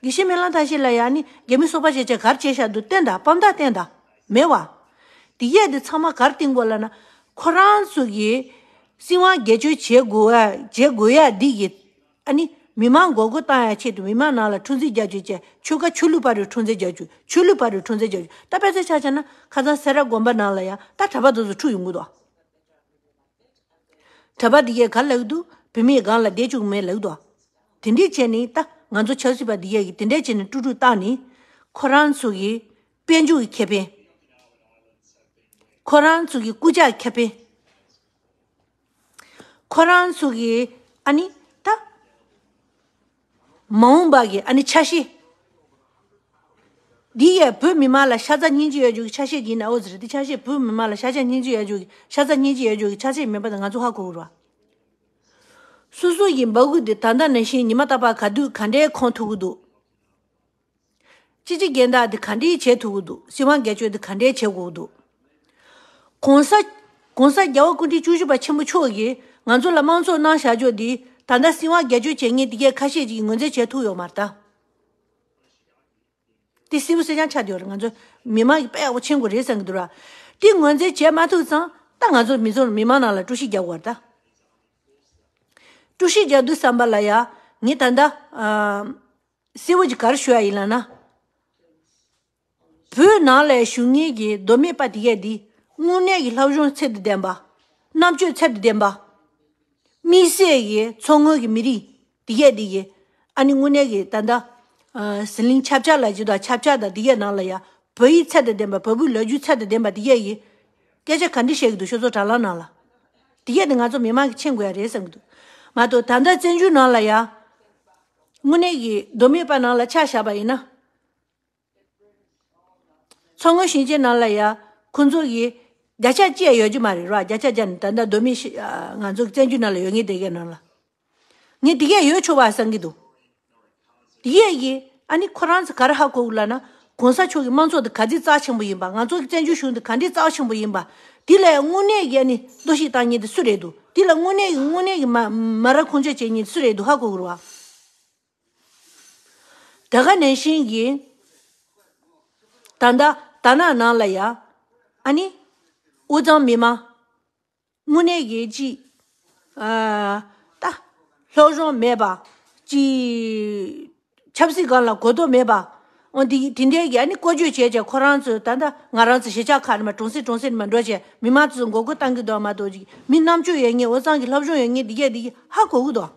དགེ་བཤེས་སྨོན་ལམ་མཐར་ཕྱིན་ལགས་ཡ། ཨ་ནི་རྒྱ་མི་སོག་པ་བྱས་བྱས་ག་རེ་བྱས་བཞག་འདུག་བསྟན་དང་། དཔང་རྟགས་བསྟན་དང་། མེད་པ། དེ་གས་དེ་ཚང་མ་ག་རེ་བསྟན་དགོས་ལབ་ན། ཁོ་རང་ཚོ་གིས་སྲིད་དབང་སྒེར་གཅོད་བྱེད་དགོས་ཡ་བྱེད་དགོས་ཡ་འདི་གིས། ཨ་ནི་མི་མང་མགོ་སྐོར་བཏང་ཡ་ཆེད་དུ་མི་མང་ནང་ལ་འཁྲུག་འཛིང་རྒྱག་རྒྱུ་བྱས། ཆོལ་ཁ་ཆོས་ལུགས་བར་དུ་འཁྲུག་འཛིང་རྒྱག་རྒྱུ། ཆོས་ལུགས་བར་དུ་འཁྲུག་འཛིང་རྒྱག་རྒྱུ། ད་དཔེ་མཚོན་ཆ་བཞག་ན་ཁ་སང་སེ་ར་དགོན་པ་ནང་ལ་ཡ་ད་གྲྭ་པ་དེ་ཚོ་འཁྲུག་ཡོང་གི་འདུག་གྲྭ་པ་འདི་གས་ག་རེ་ལབ་ཀྱི་འདུག་བུད་མེད་སྒང་ལ་བསྡད་བཅུག་མེད་ལབ་ཀྱི་འདུག་དེ་འདྲས་བྱས་ནས་ད་ང་ཚོ་ཆབ་སྲིད་པ་འདི་གས་ཀྱིས་དེ་འདྲས་བྱས་ནས་དཀྲུག་དཀྲུག་བཏང་ནས། ཁོ་རང་ཚོ་གི་དཔལ་འབྱོར་གྱི་ཁེ་ཕན། ཁོ་རང་ཚོ་གི་རྐུབ་བཀྱག་ཁེ་ཕན། ཁོ་རང་ཚོ་གི་ཨ་ནི་ད་མ་འོངས་པ་གི་ཨ་ནི་ཆ་ཤས། འདི་ཡས་བོད་མི་མང་ལ་ཤ་ཚ་སྙིང་རྗེ་ཡོད་རྒྱུ་གི་ཆ་ཤས་ཡིན་ན་འོ་ཟེར། འདི་ཆ་ཤས་བོད་མི་མང་ལ་ཤ་ཚ་སྙིང་རྗེ་ཡོད་རྒྱུ་གི་ཤ་ཚ་སྙིང་རྗེ་ཡོད་རྒྱུ་གི་ཆ་ཤས་མིན་པ་དེ་ང་ཚོ་ཧ་གོ་གི་རེད་བ། སོ་སོ་ཡི་འབག་གུ་འདི་ད་ལྟ་ནང་བཞིན་ཉི་མ་རྟག་པར་ག་དུས་ག་འདྲའི་ཁོང་ཐུག་གི་འདུག་སྤྱི་སྤྱི་རྒན་བདག་འདི་ག་འདྲས་བྱེད་ཐུབ་ཀྱི་འདུག་སྲིད་དབང་སྒེར་གཅོད་འདི་ག་འདྲས་བྱེད་དགོས་ཀྱི་འདུག་གོང་ས། གོང་ས་རྒྱལ་བ་སྐུ་ཕྲེང་བཅུ་བཞི་པ་ཆེན་པོ་མཆོག་གིས་ང་ཚོ་ལ་དམངས་གཙོ་གནང་བཞག་ཕྱོགས་འདི་ད་ལྟ་སྲིད་དབང་སྒེར་གཅོད་བྱེད་མཁན་འདི་གས་ཁ་ཤས་ཅིག་ངོས་འཛིན་བྱེད་ཐུབ་ཡོད་མ་རེད་ད། དེ་གསལ་པོ་གསལ་རྐྱང་ཆགས་བསྡད་ཡོད་རེད། ང་ཚོ་མི་མང་གི་དཔེ་ཡག་པོ་མཁྱེན་དགོས་རེད་བསམ་གྱི་འདུག་ར། དེ་ངོས་འཛིན་བྱེད་མ་ཐུབ་ཙང་ད་ང་ཚོ་མི་ཚོ་མི་མང་ནང་ལ་དཀྲུག་ཤིང་རྒྱག་དགོས་རེད་ད། དཀྲུག་ཤིང་རྒྱག་དུས་ཙམ་པ་ལ་ཡ་ངས་ད་ལྟ་ཨ། གསལ་པོ་ཅིག་ག་རེ་ཞུ་ཡ་ཡིན་ལབ་ན། བོད་ནང་ལ་བཞུགས་མཁན་གྱི་མདོ་སྨད་པ་དེ་གས་འདི་དངོས་གནས་ཀྱི་སློབ་སྦྱོང་ཚད་དང་ལྡན་པ། རྣམ་དཔྱོད་ཚད་དང་ལྡན་པ། དམིགས་བསལ་གྱི་མཚོ་སྔོན་གྱི་མི་རིགས་དེ་གས་འདི་གི་ཨ་ནི་དངོས་གནས་ཀྱི་ད་ལྟ་ཨ་ཟི་ལིང་ཆབ་ཆ་ལབ་ཀྱི་འདུག་ཆབ་ཆ་དང་དེ་གས་ནང་ལ་ཡ་བོད་ཡིག་ཚད་དང་ལྡན་པ། བོད་ཕྲུག་ལོ་རྒྱུས་ཚད་དང་ལྡན་པ་དེ་གས་ཀྱི་སྐད་ཆ་ག་འདྲ་བཤད་ཀྱི་འདུག་ཤོད་ཚོ་དྲ་ལམ་ནང་ལ། དེ་གས་འདི་ང་ཚོ་མི་མང་གིས་མཁྱེན་དགོས་ཡ་རེད་བསམ་གྱི་འདུག་མ་གཏོགས་ད་ལྟ་བཙན་བྱོལ་ནང་ལ་ཡ་དངོས་གནས་ཀྱི་མདོ་སྨད་པ་ནང་ལ་ཆ་བཞག་པ་ཡིན་ན། མཚོ་སྔོན་ཞིང་ཆེན་ནང་ལ་ཡ་ཁོང་ཚོ་གི་བརྒྱ་ཆ་གཅིག་ཡོད་རྒྱུ་མ་རེད་ར། བརྒྱ་ཆ་བརྒྱ་ནི་ད་ལྟ་མདོ་སྨད་ཤི་ཨ་ང་ཚོ་བཙན་བྱོལ་ནང་ལ་ཡོད་ངེས་དེ་གའི་ནང་ལ། ངས་དེ་གས་ཡོད་ཆོག་པ་བསམ་གྱི་འདུག་དེ་གས་ཀྱི་ཨ་ནི་ཁོ་རང་ཚོ་ག་རེ་ཧ་གོ་གི་ལབ་ན། གོང་ས་མཆོག་གི་དམངས་གཙོ་དེ་ག་ཚོད་རྩ་ཆེན་པོ་ཡིན་པ། ང་ཚོ་གི་བཙན་བྱོལ་གཞུང་དེ་ག་འདྲའི་རྩ་ཆེན་པོ་ཡིན་པ། དེ་ལ་དངོས་གནས་ཀྱི་ཨ་ནི་གཏོར་བཤིག་བཏང་མཁན་དེ་སུ་རེད་འདུག་དེ་ལ་དངོས་གནས་ཀྱི་དངོས་གནས་ཀྱི་མ་མ་ར་ཁོང་ཆོད་བྱེད་མཁན་དེ་སུ་རེད་འདུག་ཧ་གོ་གི་རེད་བ། དེ་ག་ནང་བཞིན་གྱི་ད་ལྟ་དར་ནག་ནང་ལ་ཡ་ཨ་ནི་དབུས་གཙང་མི་མང་དངོས་གནས་ཀྱི་ཅིག་ཨ་ད་སློབ་སྦྱོང་མེད་པ། ཅིག་ཆབ་སྲིད་སྒང་ལ་གོ་རྟོགས་མེད་པ། འོ་དེ་དེ་འདྲའི་གི་ཨ་ནི་བཀོལ་སྤྱོད་བྱས་བྱས་ཁོ་རང་ཚོ་ད་ལྟ་ང་རང་ཚོ་གཞིས་ཆགས་ཁག་ནས་མ་གྲོང་གསེབ་གྲོང་གསེབ་ནས་མ་འགྲོ་བྱས་མི་མང་ཚོ་མགོ་སྐོར་བཏང་གི་འདུག་མ་གཏོགས་ཅིག་མི་རྣམ་དཔྱོད་ཡོད་མཁན་དབུས་གཙང་གི་སློབ་སྦྱོང་ཡོད་མཁན་དེ་གས་དེ་གས་ཧ་གོ་གི་འདུག་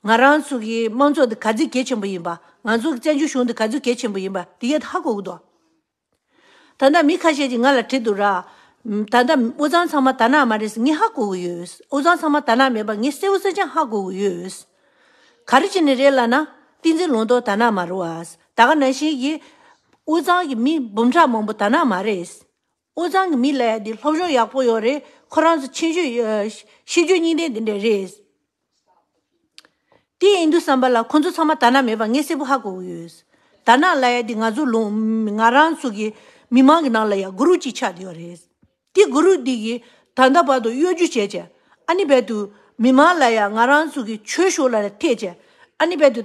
ང་རང་ཚོ་གི་དམངས་གཙོ་འདི་ག་ཚོད་གལ་ཆེན་པོ་ཡིན་པ། ང་ཚོ་གི་བཙན་བྱོལ་གཞུང་འདི་ག་ཚོད་གལ་ཆེན་པོ་ཡིན་པ་དེ་གས་ཧ་གོ་གི་འདུག་ད་ལྟ་མི་ཁ་ཤས་ཀྱིས་ང་ལ་དྲིས་འདུག་ར། ད་ལྟ་དབུས་གཙང་ཚང་མ་དར་ནག་མ་རེད་ཟེར། ངས་ཧ་གོ་གི་ཡོད། དབུས་གཙང་ཚང་མ་དར་ནག་མེད་པ་ངས་གསལ་པོ་གསལ་རྐྱང་ཧ་གོ་གི་ཡོད། ག་རེ་བྱས་ནས་རེད་ལབ་ན། བསྟན་འཛིན་ལུང་རྟོགས་དར་ནག་མ་རེད་བ། ད་ག་ནང་བཞིན་གྱི་དབུས་གཙང་གི་མི་འབུམ་ཕྲག་མང་པོ་དར་ནག་མ་རེད། དབུས་གཙང་གི་མི་ལབ་ཡ་འདི་སློབ་སྦྱོང་ཡག་པོ་ཡོད་རེད། ཁོ་རང་ཚོ་ཆོས་བརྒྱུད་ཤེས་བརྒྱུད་གཉིས་ལྡན་འདི་འདྲ་རེད། དེ་ཡིན་དུས་ཙམ་པ་ལ་ཁོ་ཚོ་ཚང་མ་དར་ནག་མེད་པ་ངས་གསལ་པོ་ཧ་གོ་གི་ཡོད། དར་ནག་ལབ་ཡ་འདི་ང་ཚོ་ལུང་ང་རང་ཚོ་གི་མི་མང་གི་ནང་ལ་ཡ་གུ་རུབ་ཅིག་ཆགས་བསྡད་ཡོད་རེད། དེ་གུ་རུབ་འདི་གི་ད་ལྟ་བར་དུ་གཡོ་སྒྱུ་བྱས་བྱས་ཨ་ནི་བར་དུ་མི་མང་ལ་ཡ་ང་རང་ཚོ་གི་ཆོས་ཕྱོགས་ལ་ཐད་བྱས་ཨ་ནི་བར་དུ།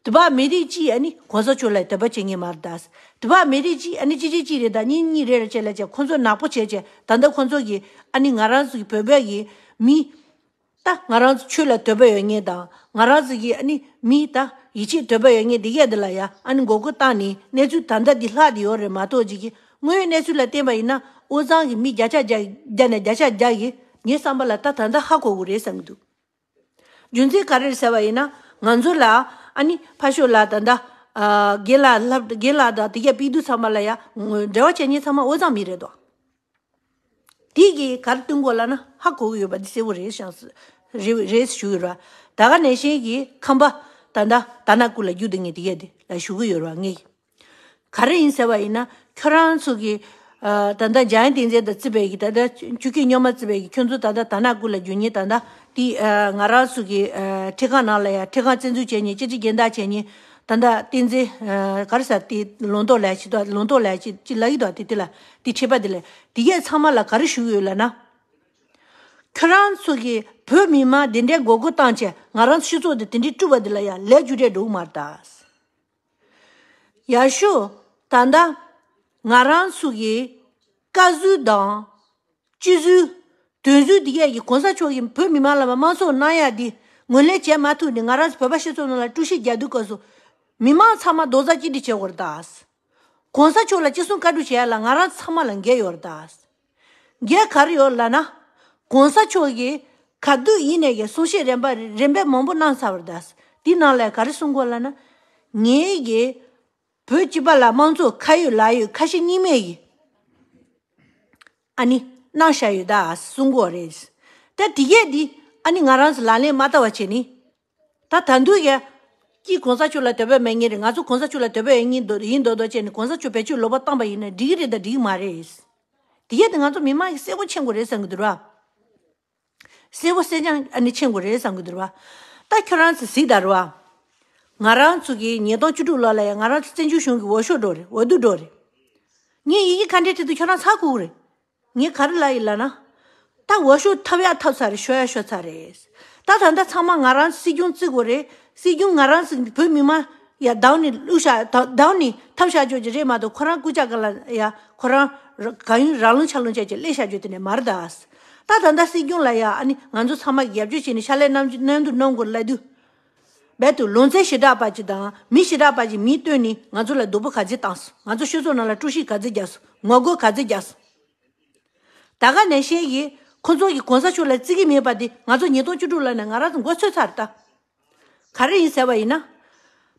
དེ་བ་མི་རིགས་གཅིག་ཨ་ནི་གོང་ས་མཆོག་ལ་དད་པ་བྱེད་མཁན་མ་རེད་ད། དེ་བ་མི་རིགས་གཅིག་ཨ་ནི་གཅིག་གཅིག་གཅིག་རེད་ད་གཉིས་གཉིས་རེད་ལ་བྱས་ལ་བྱས་ཁོང་ཚོ་ནག་པོ་བྱས་བྱས་ད་ལྟ་ཁོང་ཚོ་གི་ཨ་ནི་ང་རང་ཚོ་གི་བོད་པའི་གི་མི། ད་ང་རང་ཚོ་ཆོས་ལ་དད་པ་ཡོད་མཁན་དང་ང་རང་ཚོ་གི་ཨ་ནི་མི་ད་ཡིད་ཆེས་དད་པ་ཡོད་མཁན་འདི་གས་འདི་ལ་ཡ་ཨ་ནི་མགོ་སྐོར་བཏང་ནས་གནས་ཚུལ་ད་ལྟ་འདི་ལྷག་བསྡད་ཡོད་རེད་མ་གཏོགས་ཅིག་གི་དངོས་ཡོད་གནས་ཚུལ་ལ་བལྟས་པ་ཡིན་ན་དབུས་གཙང་གི་མི་བརྒྱ་ཆ་བརྒྱ་བརྒྱ་ནས་བརྒྱ་ཆ་བརྒྱ་གི་ངའི་བསམ་པ་ལ་ད་ད་ལྟ་ཧ་གོ་གི་རེད་བསམ་གི་འདུག་རྒྱུ་མཚན་ག་རེ་རེད་ཟེར་བ་ཡིན་ན་ང་ཚོ་ལ་ཨ་ནི་ཕར་ཕྱོགས་ལ་ད་ལྟ་ཨ་རྒན་ལགས་ལྷབ་རྒན་ལགས་དང་དེ་གས་ཕེབས་དུས་ཚང་མ་ལ་ཡ་འབྲེལ་བ་བྱེད་མཁན་ཚང་མ་དབུས་གཙང་མི་རེད་དོ། དེ་གིས་ག་རེ་སྟོན་གོ་ལབ་ན་ཧ་གོ་གི་ཡོད་པ་འདི་གསལ་པོ་རེད་ཤག་རེད་རེད་ཞུ་གི་ར། ད་ག་ནང་བཞིན་གྱི་ཁམས་པ་ད་ལྟ་དར་ནག་སྐུ་ལ་རྒྱུག་བསྡད་མཁན་དེ་གས་དེ་ལ་ཞུ་གི་ཡོད་ར་ངས། ག་རེ་ཡིན་ཟེར་བ་ཡིན་ན་ཁྱོད་རང་ཚོ་གི་ཨ་ད་ལྟ་འཇམ་དབྱངས་བསྟན་འཛིན་དང་བརྩིས་པའི་གི་ད་ལྟ་ཆུ་སྐྱིད་སྨྱོན་མ་བརྩིས་པའི་གི་ཁྱོད་ཚོ་ད་ལྟ་དར་ནག་སྐུ་ལ་རྒྱུག་མཁན་ད་ལྟ་དེ་ཨ་ང་རང་ཚོ་གི་ཨ་ཁྲི་ཁང་ནང་ལ་ཡ་ཁྲི་ཁང་བཙན་འཛུལ་བྱས་མཁན་སྤྱི་ཁྲི་སྒེར་བདག་བྱས་མཁན་ད་ལྟ་བསྟན་འཛིན་ཨ་ག་རེ་ཟེར་དེ་ལུང་རྟོགས་ལགས་ཅིག་ད་ལུང་རྟོགས་ལགས་ཅིག་ཅིག་ལབ་ཀྱི་འདུག་དེ་དེ་ལ་དེ་ཁྲི་པ་དེ་ལ་དེ་གས་ཚང་མ་ལ་ག་རེ་ཞུ་གི་ཡོད་ལབ་ན། ཁྱོད་རང་ཚོ་གི་བོད་མི་མང་དེ་འདྲའི་མགོ་སྐོར་བཏང་བྱས་ང་རང་ཚོ་སྤྱི་ཚོགས་དེ་དེ་འདྲའི་དཀྲུགས་པ་དེ་ལ་ཡ་ལས་རྒྱུ་འབྲས་འགྲོ་གི་མ་རེད་ད། ཡག་ཤོས་ད་ལྟ་ང་རང་ཚོ་གི་བཀའ་ཟུར་དང་སྤྱི་ཟུར་དོན་ཟུར་དེ་གས་ཀྱི་གོང་ས་མཆོག་གིས་བོད་མི་མང་ལ་དམངས་གཙོ་གནང་ཡ་དེ་ངོས་ལེན་བྱེད་མ་ཐུབ་ནས་ང་རང་ཚོ་བོད་པ་སྤྱི་ཚོགས་ནང་ལ་དཀྲུག་ཤིང་རྒྱག་དུས་སྐབས་སུ་མི་མང་ཚང་མ་རྡོག་རྩ་གཅིག་སྒྲིལ་བྱེད་དགོས་རེད་ད། གོང་ས་མཆོག་ལ་ཅི་གསུང་བཀའ་སྒྲུབ་བྱེད་ཡ་ལ་ང་རང་ཚང་མ་ལ་འགན་ཡོད་རེད་ད། འགན་ག་རེ་ཡོད་ལབ་ན། གོང་ས་མཆོག་གིས་ག་དུས་ཡིན་ནས་ཀྱི་གསུང་བཤད་རིམ་པ་རིམ་པས་མང་པོ་གནང་ཚར་བ་རེད་ད། དེ་ནང་ལ་ག་རེ་གསུང་དགོས་ལབ་ན། ངེད་ཀྱིས་བོད་སྤྱི་པ་ལ་དམངས་གཙོ་ཁ་ཡོད་ལག་ཡོད་ཁ་ཞེ་གཉིས་མེད་ཀྱི་ཨ་ནི་གནང་བཞག་ཡོད་ད་གསུང་གི་ཡོད་རེད། ད་དེ་གས་འདི་ཨ་ནི་ང་རང་ཚོ་ལག་ལེན་མ་བསྟར་བ་བྱས་ནི། ད་ད་དུང་ཡ། ཀྱིས་གོང་ས་མཆོག་ལ་དད་པ་མེད་མཁན་རེད། ང་ཚོ་གོང་ས་མཆོག་ལ་དད་པ་ཡོད་མཁན་འདོད་ཡིན་འདོད་འདོད་བྱས་ནས་གོང་ས་མཆོག་བེད་སྤྱོད་ལོག་པ་བཏང་པ་ཡིན་ན་འགྲིག་གི་རེད་ད་འགྲིག་གི་མ་རེད། དེ་གས་དེ་ང་ཚོ་མི་མང་གིས་གསལ་པོ་མཁྱེན་དགོས་རེད་བསམ་གི་འདུག་ར། གསལ་པོ་གསལ་རྐྱང་ཨ་ནི་མཁྱེན་དགོས་རེད་བསམ་གི་འདུག་ར། ད་ཁྱོད་རང་ཚོ་གཟིགས་དང་ར། ང་རང་ཚོ་གི་ཉིས་སྟོང་བཅུ་དྲུག་ལོ་ལ་ཡང་ང་རང་ཚོ་བཙན་བྱོལ་གཞུང་གི་འོས་ཤོག་འགྲོ་རེད། འོས་བསྡུ་འགྲོ་རེད། ངས་ཡི་གེ་ག་འདྲས་བྲིས་འདུག་ཁྱོད་རང་ཚར་གོ་གི་རེད། ངས་ག་རེ་ལབ་ཡིན་ལབ་ན། ད་འོས་ཤོག་ཐོབ་ཡ་ཐོབ་ཚར་རེད། ཤོར་ཡ་ཤོར་ཚར་རེད། ད་ད་ལྟ་ཚང་མ་ང་རང་སྲིད་སྐྱོང་བརྩི་དགོས་རེད། སྲིད་སྐྱོང་ང་རང་ཚོ་བོད་མི་མང་ཡ་བདག་ནས་བླུག་བཞག་བདག་ནས་ཐོབ་བཞག་ཆོག་གི་རེད་མ་གཏོགས། ཁོ་རང་སྐུ་ཕྱྭ་ག་ལ་ཡ་ཁོ་རང་གང་ཡིན་རང་ལོང་ཆ་ལོང་བྱས་ཀྱི་སླེབས་བཞག་ཆོག་དེ་ནས་མ་རེད་ད། ད་ད་ལྟ་སྲིད་སྐྱོང་ལ་ཡ་ཨ་ནི་ང་ཚོ་ཚང་མ་རྒྱབ་སྐྱོར་བྱས་ནས་ཕྱག་ལས་གནང་གནང་འདུག་གནང་དགོས་ལབ་དུས། རྦད་དུ་ལུང་ཚན་ཞེ་དྲག་པ་ཅིག་དང་མི་ཞེ་དྲག་པ་ཅིག་མིང་བཏོན་ནས་ང་ཚོ་ལ་སྡུག་པོ་ག་ཚོད་བཏང་སོང་། ང་ཚོ་སྤྱི་ཚོགས་ནང་ལ་དཀྲུག་ཤིང་ག་ཚོད་བརྒྱབ་སོང་། ངོ་རྒོལ་ག་ཚོད་བརྒྱབ་སོང་། ད་ག་ནང་བཞིན་གྱི་ཁོ་ཚོ་གི་གོང་ས་མཆོག་ལ་བརྩི་གི་མེད་པ་དེ་ང་ཚོ་ཉིས་སྟོང་བཅུ་དྲུག་ལོ་ནས་ང་རང་ཚོ་མགོ་ཚོས་ཚར་ད། ག་རེ་ཡིན་ཟེར་བ་ཡིན་ན།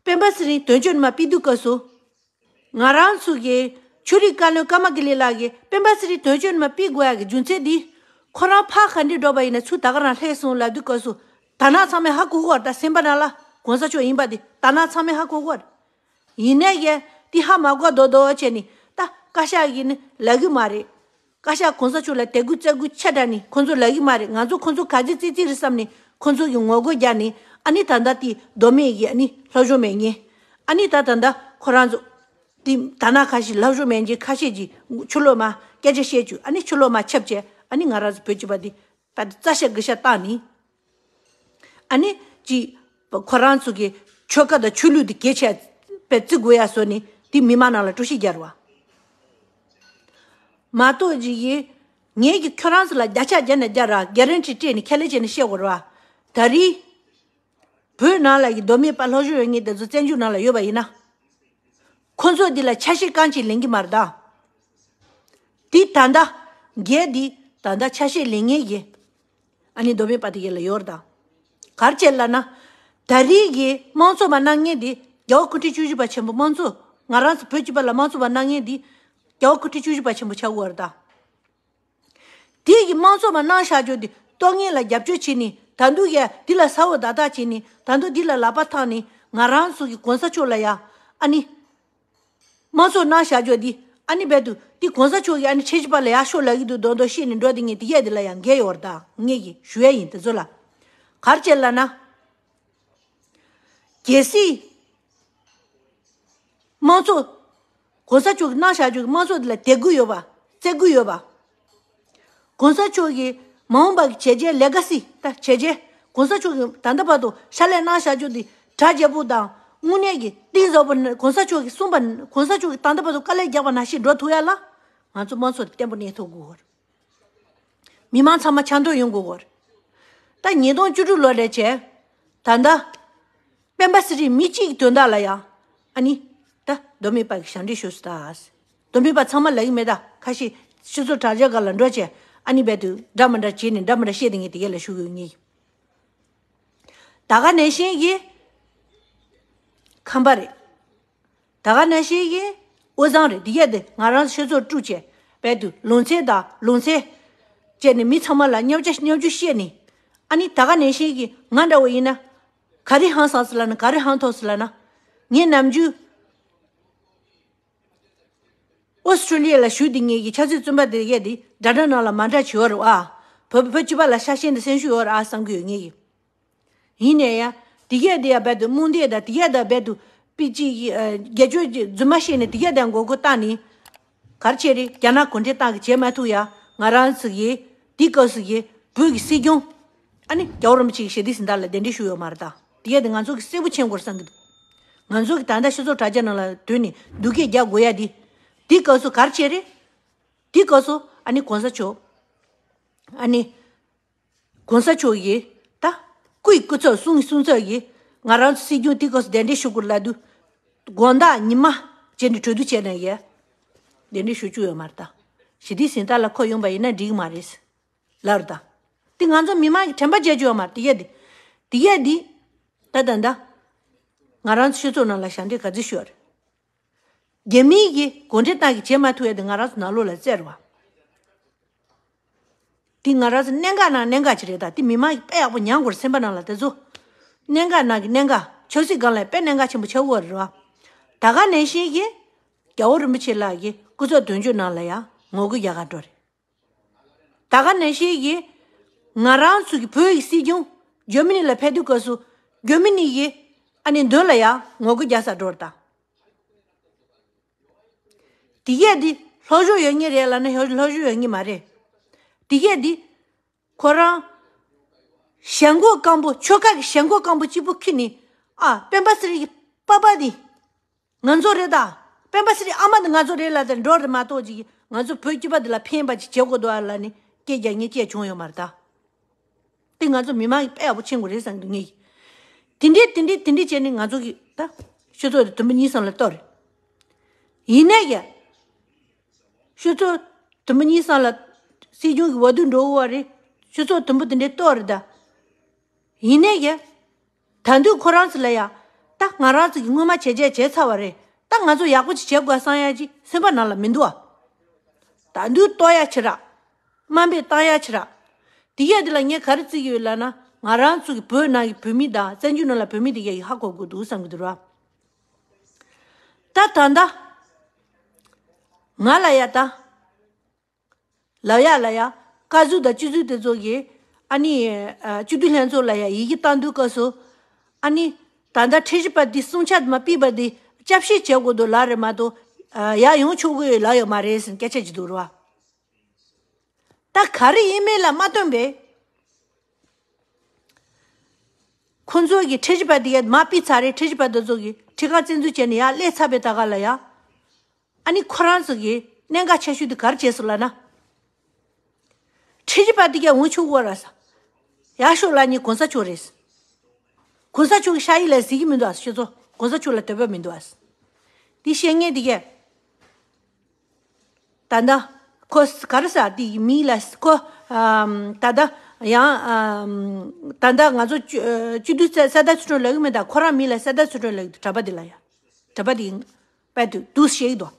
སྤེན་པ་ཚེ་རིང་དོན་གཅོད་རྣམ་པ་ཕུད་དུས་སྐབས་སུ། ང་རང་ཚོ་གི་ཆོས་རིག་བཀའ་བློན་ཀརྨ་དགེ་ལེགས་ལགས་ཀྱིས་སྤེན་པ་ཚེ་རིང་དོན་གཅོད་རྣམ་པ་ཕུད་དགོས་ཡག་གི་རྒྱུ་མཚན་འདི། ཁོ་རང་ཕར་ག་འདྲས་འགྲོ་བ་ཡིན་ན་ཚུར་ད་ག་རང་སླེབས་སོང་ལབ་དུས་སྐབས་སུ། དར་ནག་ཚང་མས་ཧ་གོ་གི་ཡོད་རེད་ད། སེམས་པ་ནང་ལ་གོང་ས་མཆོག་ཡིན་པ་དེ་དར་ནག་ཚང་མས་ཧ་གོ་གི་ཡོད་རེད། ཡིན་ནའི་ཡ་དེ་ཧ་མ་གོ་མདོག་མདོག་བྱས་ནས་ད་བཀའ་ཤག་གིས་ནི་ལབ་གི་མ་རེད། བཀའ་ཤག་གོང་ས་མཆོག་ལ་དད་གུས་བརྩི་གུས་ཆེ་དྲགས་ནས་ཁོང་ཚོ་ལབ་གི་མ་རེད། ང་ཚོ་ཁོང་ཚོ་ག་ཚོད་བརྩི་རྩིས་རེད་བསམ་ནས་ཁོང་ཚོ་གི་ངོ་རྒོལ་རྒྱག་ནས་ཨ་ནི་ད་ལྟ་དེ་མདོ་སྨད་ཀྱི་ཨ་ནི་ལྷོ་ཕྱོགས་མེད་ཉེ་ཨ་ནི་ད་ད་ལྟ་ཁོ་རང་ཚོ་དེ་དར་ནག་ཁ་ཤས་ལྷོ་ཕྱོགས་མེད་མཁན་ཁ་ཤས་ཀྱིས་ཕྱི་ལོགས་མ་སྐད་ཆ་བཤད་བཅུག་ཨ་ནི་ཕྱི་ལོགས་མ་ཁྱབ་བྱས་ཨ་ནི་ང་རང་ཚོ་བོད་སྤྱི་པ་དེ། ད་རྩ་ཤ་དགུ་ཤ་བཏང་ནི། ཨ་ནི་ཅི། ཁོ་རང་ཚོ་གི་ཆོལ་ཁ་དང་ཆོས་ལུགས་དེ་གལ་ཆེ་བའི་བརྩི་དགོས་ཡ་བཟོ་ནི་དེ་མི་མང་ནང་ལ་དཀྲུག་ཤིང་རྒྱག་རེད་བ། མ་གཏོགས་ཅི་ཡི། ངས་ཀྱི་ཁྱོད་རང་ཚོ་ལ་བརྒྱ་ཆ་བརྒྱ་ནས་བརྒྱ་ར་གེ་རན་ཊི་སྤྲད་ནས་ཁས་ལེན་བྱས་ནས་བཤད་དགོས་རེད་བ། ད་རེས། བོད་ནང་ལ་ཡི་མདོ་སྨད་པ་ལྷོ་ཕྱོགས་ཡོད་ངེས་དེ་ཚོ་བཙན་བྱོལ་ནང་ལ་ཡོད་པ་ཡིན་ན། ཁོ་ཚོ་འདི་ལ་ཆ་ཤས་རྐང་གཅིག་ལེན་གྱི་མ་རེད་ད། འདི་ད་ལྟ། འགས་འདི་ད་ལྟ་ཆ་ཤས་ལེན་ངེས་ཀྱི། ཨ་ནི་མདོ་སྨད་པ་དེ་གས་ལ་ཡོད་རེད་ད། ག་རེ་བྱས་ལབ་ན། ད་རེས་ཀྱི་དམངས་གཙོ་མ་གནང་མཁན་འདི་རྒྱལ་བ་སྐུ་ཕྲེང་བཅུ་བཞི་པ་ཆེན་པོ་དམངས་གཙོ་ང་རང་ཚོ་བོད་སྤྱི་པ་ལ་དམངས་གཙོ་མ་གནང་མཁན་འདི་རྒྱལ་བ་སྐུ་ཕྲེང་བཅུ་བཞི་པ་ཆེན་པོ་ཆགས་ཀྱི་ཡོད་རེད་ད། དེ་གི་དམངས་གཙོ་མ་གནང་བཞག་རྒྱུ་དེ་གཏོར་ངན་ལ་རྒྱབ་སྐྱོར་བྱས་ནས་ད་དུང་ཡ་འདི་ལ་ས་འོག་བརྡ་རྟགས་བྱས་ནས་ད་དུང་འདི་ལ་ལག་པ་འཐག་ནས་ང་རང་ཚོ་གི་གོང་ས་མཆོག་ལ་ཡ་ཨ་ནི། དམངས་གཙོ་གནང་བཞག་རྒྱུ་འདི་ཨ་ནི་རྦད་དུ་འདི་གོང་ས་མཆོག་གིས་ཨ་ནི་ཁྲིམས་ཞིབ་པ་ལ་ཡ་ཤོག་ལབ་ཀྱི་འདུག་མདོག་མདོག་བཤད་ནས་འགྲོ་དེ་ངས་དེ་ཡས་འདི་ལ་ཡང་འགལ་ཡོད་རེད་ད་ངས་ཀྱི་ཞུ་ཡ་ཡིན་དེ་ཚོ་ལ། ག་རེ་བྱས་ལབ་ན། གལ་སྲིད། དམངས་གཙོ། གོང་ས་མཆོག་གིས་གནང་བཞག་རྒྱུ་གི་དམངས་གཙོ་འདི་ལ་དད་གུས་ཡོད་པ། བརྩི་གུས་ཡོད་པ། གོང་ས་མཆོག་གིས་མ་འོངས་པ་གི་བྱས་རྗེས་ལེ་ག་སི་ད་བྱས་རྗེས་གོང་ས་མཆོག་གིས་ད་ལྟ་བར་དུ་ཕྱག་ལས་གནང་བཞག་རྒྱུ་འདི་གྲ་རྒྱས་པོ་དང་དངོས་གནས་ཀྱི་གཏིང་ཟབ་པོ་ནས་གོང་ས་མཆོག་གིས་གསུངས་པ་གོང་ས་མཆོག་གིས་ད་ལྟ་བར་དུ་དཀའ་ལས་རྒྱག་པ་ནང་བཞིན་འགྲོ་ཐུབ་ཡ་ལ་ང་ཚོ་དམངས་གཙོ་དེ་བརྟན་པོ་གནས་ཐུབ་དགོས། མི་མང་ཚང་མ་ཆ་འདོད་ཡོང་དགོས་སྐོར། ད་ཉིས་སྟོང་བཅུ་དྲུག་ལོ་རེ་བྱས། ད་ལྟ། སྤེན་པ་ཚེ་རིང་མི་གཅིག་གི་དོན་དག་ལ་ཡང་། ཨ་ནི། ད་མདོ་སྨད་པ་གི་ཞབས་འདྲེན་ཞུས་སུ་ད། མདོ་སྨད་པ་ཚང་མ་ལབ་ཀྱི་མེད་ད་ཁ་ཤས་སྤྱི་ཚོགས་དྲ་རྒྱ་སྒང་ལ་འགྲོ་བྱས་ཨ་ནི་རྦད་དུ་འདྲ་མི་འདྲ་བྱས་ནས་འདྲ་མི་འདྲ་བཤད་དེ་ངས་དེ་གས་ལ་ཞུ་དགོས་ངེས། ད་ག་ནང་བཞིན་གྱི། ཁམས་པ་རེད། ད་ག་ནང་བཞིན་གྱི་དབུས་གཙང་རེད། འདི་གས་དེ་ང་རང་ཚོ་ཆོས་ཚོགས་དཀྲུགས་བྱས་རྦད་དུ་ལུང་ཚན་དང་ལུང་ཚན་བྱས་ནས་མི་ཚང་མ་ལ་མཉམ་ཆ་མཉམ་རྒྱུ་བཤད་ནས་ཨ་ནི་ད་ག་ནང་བཞིན་གྱི་ང་འདྲ་བོ་ཡིན་ན་ག་རེ་ཧང་སངས་སི་ལ་ན་ག་རེ་ཧང་ཐོག་སི་ལ་ན་ངས་ནམ་རྒྱུན་ཨོ་སི་ཀྲུ་ལི་ཡ་ལ་བཞུགས་དེ་ངེད་ཀྱི་ཆབ་སྲིད་བཙོན་པ་དེ་གས་དེ་འདྲ་འདྲ་ནང་ལ་མ་འདྲ་བྱེད་བ་རེད་ཨ། བོད་བོད་སྤྱི་པ་ལ་ཤ་ཞེན་དང་སེམས་ཤུགས་ཡོད་རེད་ཨ་བསམ་གྱི་ཡོད་ངེད་ཀྱི། ཡིན་ནའི་ཡ། དེ་གས་དེ་ཡ་རྦད་དུ་རྨོངས་དད་དང་དེ་གས་དང་རྦད་དུ་པི་ཅི་ཡི་ཨ་སྒེར་གཅོད་ཀྱི་རྫུན་མ་བཤད་ནས་དེ་གས་དང་མགོ་སྐོར་བཏང་ནས། ག་རེ་བྱས་རེད་རྒྱ་ནག་གུང་ཁྲན་ཏང་གིས་བྱེད་མ་ཐུབ་ཡ་ང་རང་ཚོ་གིས་དེ་སྐབས་སུ་གི་བོད་ཀྱི་སྲིད་སྐྱོང་། ཨ་ནི་རྒྱལ་བ་རིན་པོ་ཆེ་གི་ཞལ་འདེབས་ཟིན་བྲིས་ལ་གདན་འདྲེན་ཞུས་ཡོད་མ་རེད་ད། དེ་གས་དེ་ང་ཚོ་གི་གསལ་པོ་མཁྱེན་དགོས་བསམ་གི་འདུག་ང་ཚོ་གི་ད་ལྟ་སྤྱི་ཚོགས་དྲ་རྒྱ་ནང་ལ་དོན་ནི་སྡུག་སྐད་རྒྱག་དགོས་ཡ་དེ། དེ་སྐབས་སུ་ག་རེ་བྱས་རེད། དེ་སྐབས་སུ་ཨ་ནི་གོང་ས་མཆོག་ཨ་ནི། གོང་ས་མཆོག་གིས་ད་སྐུ་ཡི་སྐུ་ཚབ་གསུང་གི་གསུང་ཚབ་ཀྱིས་ང་རང་ཚོ་སྲིད་སྐྱོང་དེ་སྐབས་སུ་གདན་འདྲེན་ཞུ་དགོས་ལབ་དུས། དགོང་དག་ཉི་མ་བྱས་ནས་གྲོས་བསྡུར་བྱས་ནས་ཡ། གདན་འདྲེན་ཞུ་བཅུག་ཡོད་མ་རེད་ད། ཞི་བདེའི་གཟེངས་རྟགས་ལ་ཁོ་ཡོང་པ་ཡིན་ན་འགྲིག་གི་མ་རེད། ལབ་རེད་ད། དེ་ང་ཚོ་མི་མང་གི་དྲན་པ་བརྗེད་བཅུག་ཡོད་མ་རེད་དེ་གས་དེ། དེ་གས་དེ། ད་ད་ད། ང་རང་ཚོ་སྤྱི་ཚོགས་ནང་ལ་ཞབས་འདྲེན་ག་ཚོད་ཞུ་བ་རེད། རྒྱ་མིའི་གི་གུང་ཁྲན་ཏང་གིས་བྱེད་མ་ཐུབ་ཡ་དེ་ང་རང་ཚོ་ནང་ལོགས་ལ་བཙལ་རེད་བ། དེ་ང་རང་ཚོ་གནད་འགག་ནང་གནད་འགག་ཅིག་རེད་ད། དེ་མི་མང་གིས་དཔེ་ཡག་པོ་མྱངས་དགོས་རེད་སེམས་པ་ནང་ལ་དེ་ཚོ། གནད་འགག་ནང་གི་གནད་འགག་ཆབ་སྲིད་སྒང་ལ་དཔེ་གནད་འགག་ཆེན་པོ་ཆགས་ཀྱི་ཡོད་རེད་བ། ད་ག་ནང་བཞིན་གྱི། རྒྱལ་བ་རིན་པོ་ཆེ་ལགས་ཀྱི་སྐུ་ཚབ་དོན་གཅོད་ནང་ལ་ཡང་ངོ་རྒོལ་རྒྱག་གར་འགྲོ་རེད། ད་ག་ནང་བཞིན་གྱི། ང་རང་ཚོ་གི་བོད་ཀྱི་སྲིད་སྐྱོང་ཇར་མ་ནི་ལ་ཕེབས་དུས་སྐབས་སུ་ཇར་མ་ནི་ཡི་ ཨ་ནི་མདུན་ལ་ཡ་ངོ་རྒོལ་རྒྱག་ས་འགྲོ་རེད་ད། དེ་གས་འདི་ལྷོ་ཕྱོགས་ཡོད་ངེས་རེད་ལབ་ན་ལྷོ་ལྷོ་ཕྱོགས་ཡོད་ངེས་མ་རེད། དེ་གས་འདི་ཁོ་རང་ཞྭ་མགོ་སྐམ་པོ་ཆོལ་ཁ་གི་ཞྭ་མགོ་སྐམ་པོ་གཅིག་པུ་ཁྱེར་ནས། ཨ། སྤེན་པ་ཚེ་རིང་གི་པ་པ་འདི་ང་ཚོ་རེད་ད། སྤེན་པ་ཚེ་རིང་ཨ་མ་འདི་ང་ཚོ་རེད་ལབ་དེ་འགྲོ་རེད་མ་གཏོགས་ཅིག་ང་ཚོ་བོད་སྐྱིད་པ་འདི་ལ་ཕན་པ་ཅིག་བྱེད་དགོས་འདུག་ཨ་ལབ་ནས་སྐད་རྒྱག་ངེས་སྐད་བྱུང་ཡོད་མ་རེད་ད། དེ་ང་ཚོ་མི་མང་གི་དཔེ་ཡག་པོ་མཁྱེན་དགོས་རེད་བསམ་གི་འདུག་ངས། དེ་འདྲས་དེ་འདྲས་དེ་འདྲས་བྱས་ནས་ང་ཚོ་གི་ད་ཆུ་ཚོད་དུམ་བུ་གཉིས་གསུམ་ལ་གཏོར་རེད། ཡིན་ནའི་ཡ། ཆུ་ཚོད་དུམ་བུ་གཉིས་གསུམ་ལ་སྲིད་སྐྱོང་གི་འོས་བསྡུ་འགྲོ་བ་རེད། ཆུ་ཚོད་དུམ་བུ་དེ་འདྲས་གཏོར་རེད་ད། ཡིན་ནའི་ཡ། ད་དུང་ཁོ་རང་ཚོ་ལ་ཡ། ད་ང་རང་ཚོ་གི་སྔོན་མ་བྱས་རྗེས་བྱས་ཚར་བ་རེད། ད་ང་ཚོ་ཡག་པོ་ཅིག་བྱེད་དགོས་བསམ་ཡ་ཅིག་སེམས་པ་ནང་ལ་མི་འདུག་ཨ། ད་དུང་གཏོར་ཡ་ཆེ་ར། དམའ་འབེབས་བཏང་ཡ་ཆེ་ར། དེ་གས་དེ་ལ་ངས་ག་རེ་བརྩི་གི་ཡོད་ལབ་ན། ང་རང་ཚོ་གི་བོད་ནང་གི་བོད་མི་དང་བཙན་བྱོལ་ནང་ལ་བོད་མི་དེ་གས་ཀྱིས་ཧ་གོ་དགོས་འདུག་བསམ་གི་འདུག་ར། ད་ད་ད། ང་ལ་ཡ་ད། ལབ་ཡ་ལ་ཡ། བཀའ་ཟུར་དང་སྤྱི་ཟུར་དེ་ཚོ་གིས། ཨ་ནི། ཨ། སྤྱི་འཐུས་ལྷན་ཚོགས་ལ་ཡ་ཡི་གེ་བཏང་དུས་སྐབས་སུ། ཨ་ནི། ད་ལྟ་ཁྲིམས་ཞིབ་པ་འདི་སྲུང་བྱ་མ་ཕུད་པ་འདི་སྐྱབས་བཤད་བྱེད་དགོས་འདུག་ལབ་རེད་མ་གཏོགས། ཨ། ཡར་ཡོང་ཆོག་གི་ཡོད་ལབ་ཡོད་མ་རེད་ཟེར་སྐད་ཆ་ཅིག་འདུག་ར། ད་ག་རེ་ཡིན་མིན་ལ་མ་ལྟོས་པའི། ཁོང་ཚོ་གིས་ཁྲིམས་ཞིབ་པ་འདི་གས་མར་ཕུད་ཚར་རེད། ཁྲིམས་ཞིབ་པ་འདི་ཚོ་གིས་ཁྲིམས་ཁང་བཙན་འཛུལ་བྱས་ནས་ཡར་སླེབས་ཚར་བའི་ད་ག་ལ་ཡ། ཨ་ནི་ཁོ་རང་ཚོ་གིས་གནད་འགག་ཆེ་ཤོས་དེ་ག་རེ་བྱས་སོང་ལབ་ན། ཁྲིམས་ཞིབ་པ་དེ་གས་འོང་ཆོག་གི་རེད་ཟེར། ཡར་ཤོག་ལབ་ནི་གོང་ས་མཆོག་རེད། གོང་ས་མཆོག་གི་ཤ་ཡིག་ལ་གཟིགས་ཀྱི་མི་འདུག་ཨ། ཁྱོད་ཚོ་གོང་ས་མཆོག་ལ་དད་པ་མི་འདུག་ཨ། དེ་བཤད་མཁན་དེ་གས། ད་ལྟ་ཁོ་ག་རེ་ཟེར་དེ་མི་ལ་ཁོ། ཨམ། ད་ལྟ་ཡང་། ཨམ། ད་ལྟ་ང་ཚོ་སྤྱི་སྤྱི་འཐུས་གསེར་གསེར་རྟ་ཚུལ་ཁྲིམས་ལབ་ཀྱི་མེད་ད། ཁོ་རང་མི་ལ་གསེར་རྟ་ཚུལ་ཁྲིམས་ལབ་ཀྱི་འདུག་གྲྭ་པ་དེ་ལ་ཡ། གྲྭ་པ་དེ་དཔེ་དུ་དུ་བཤད་ཀྱི་འདུག་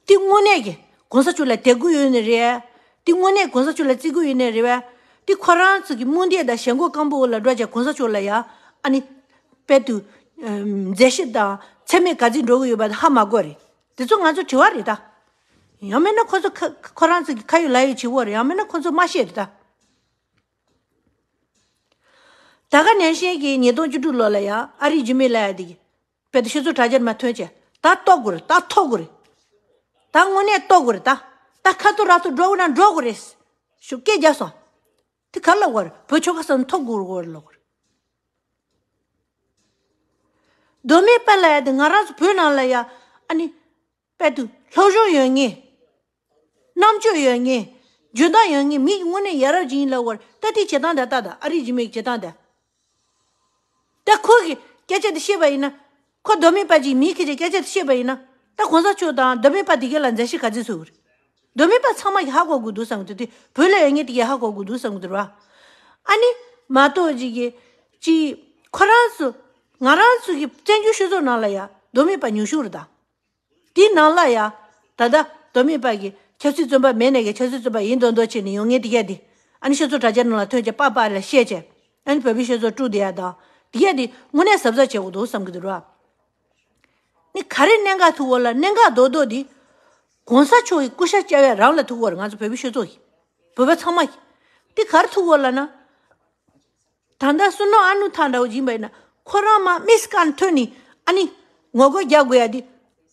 དེ་དངོས་གནས་ཀྱི་གོང་ས་མཆོག་ལ་དད་གུས་ཡོད་ནི་རེད། དེ་དངོས་གནས་གོང་ས་མཆོག་ལ་བརྩི་གུས་ཡོད་ནི་རེད་བས། དེ་ཁོ་རང་ཚོ་གི་རྨོངས་དད་དང་ཞེན་ཁོག་སྐམ་པོ་ལ་འགྲོ་བྱས་གོང་ས་མཆོག་ལ་ཡ། ཨ་ནི། དཔེ་དུ། ཨམ། མཛད་བཤད་དང་མཚན་སྨད་ག་ཚོད་འགྲོ་གི་ཡོད་པ་དེ་ཧ་མ་གོ་རེད། དེ་ཚོ་ང་ཚོ་དྲི་བ་རེད་ད། ཡང་མིན་ན་ཁོ་ཚོ་ཁ་ཁོ་རང་ཚོ་གི་ཁ་ཡོད་ལག་ཡོད་བྱེད་འོ་རེད། ཡང་མིན་ན་ཁོ་ཚོ་མ་ཤེས་རེད་ད། ད་ག་ནང་བཞིན་གྱི་ཉིས་སྟོང་བཅུ་དྲུག་ལོ་ལ་ཡ་ཨ་རིའི་འཇིགས་མེད་ལབ་ཡ་དེ་གི། དཔེ་དེ་ཤོད་ཚོད་དྲ་རྒྱར་མ་ཐོན་བྱས་ད་གཏོར་དགོས་རེད། ད་གཏོར་དགོས་རེད། ད་དངོས་གནས་གཏོར་དགོས་རེད་ད། ད་ཁ་ཐུག་ར་ཐུག་འགྲོ་དགོས་ན་འགྲོ་དགོས་རེད། ཞུ་སྐད་རྒྱབ་སོང་། དེ་ག་ལ་དགོས་རེད། བོད་ཆོལ་ཁ་གསུམ་ཐོབ་དགོས་རེད་ལབ་དགོས་རེད། མདོ་སྨད་པ་ལབ་ཡ་དེ་ང་རང་ཚོ་བོད་ནང་ལ་ཡ། ཨ་ནི། དཔེ་དུ་སློབ་སྦྱོང་ཡོད་ངེས། རྣམ་དཔྱོད་ཡོད་ངེས། འཇོན་ཐང་ཡོད་ངེས། མི་དངོས་གནས་ཡ་རབས་ཅིག་ཡིན་ལབ་དགོས་རེད། ད་དེ་བྱེད་སྟངས་དེ་ལྟ་ད། ཨ་རིའི་འཇིགས་མེད་ཀྱི་བྱེད་སྟངས་དེ། ད་ཁོ་གིས་སྐད་ཆ་དེ་བཤད་པ་ཡིན་ན། ཁོ་མདོ་སྨད་པ་ཅིག་མིང་ཁྱེར་བྱས་སྐད་ཆ་དེ་བཤད་པ་ཡིན་ན། ད་གོང་ས་མཆོག་དང་མདོ་སྨད་པ་དེ་གས་ལ་མཛད་བཤད་ག་ཚོད་བཟོ་གི་རེད། མདོ་སྨད་པ་ཚང་མ་གིས་ཧ་གོ་དགོས་འདུག་བསམ་གི་འདུག་དེ་བོད་ལ་ཡོད་མཁན་དེ་གས་ཧ་གོ་དགོས་འདུག་བསམ་གི་འདུག་ར། ཨ་ནི། མ་གཏོགས་ཅིག་གིས་ཅིག་ཁོ་རང་ཚོ། ང་རང་ཚོ་གི་བཙན་བྱོལ་སྤྱི་ཚོགས་ནང་ལ་ཡ་མདོ་སྨད་པ་ཉུང་ཤོས་རེད་ད། དེའི་ནང་ལ་ཡ། ད་ལྟ་མདོ་སྨད་པ་གི་ཆབ་སྲིད་བཙོན་པ་མེད་ནས་ཀྱི་ཆབ་སྲིད་བཙོན་པ་ཡིན་མདོག་མདོག་བྱས་ནས་ཡོང་མཁན་དེ་གས་དེ། ཨ་ནི་ཤོད་ཚོད་དྲ་རྒྱ་ནང་ལ་ཐོན་བྱས་པ་པ་ལ་བཤད་བྱས། ཨ་ནི་བོད་པའི་ཤོད་ཚོད་དཀྲུག་བསྡད་ཡ་དང་། དེ་གས་དེ་དངོས་གནས་གཟབ་གཟབ་བྱེད་དགོས་འདུག་བསམ་གི་འདུག་ར། ནི་ག་རེ་གནད་འགག་ཐུག་གོ་ལ། གནད་འགག་རྡོག་རྡོག་འདི། གོང་ས་མཆོག་གི་སྐུ་ཤ་བཅག་ཡ་རང་ལ་ཐུག་གོ་རེད། ང་ཚོ་བོད་པའི་ཤོད་ཚོད་ཀྱི། བོད་པ་ཚང་མ་གི། དེ་ག་རེ་ཐུག་གོ་ལ་ན། ད་ལྟ་བསོད་ནམས་ཨ་ནུ་ཐང་འདྲ་བོ་ཡིན་པ་ཡིན་ན། ཁོ་རང་མ་མིས་ཀ་ཐོན་ནི། ཨ་ནི། ངོ་རྒོལ་རྒྱག་དགོས་ཡ་དེ།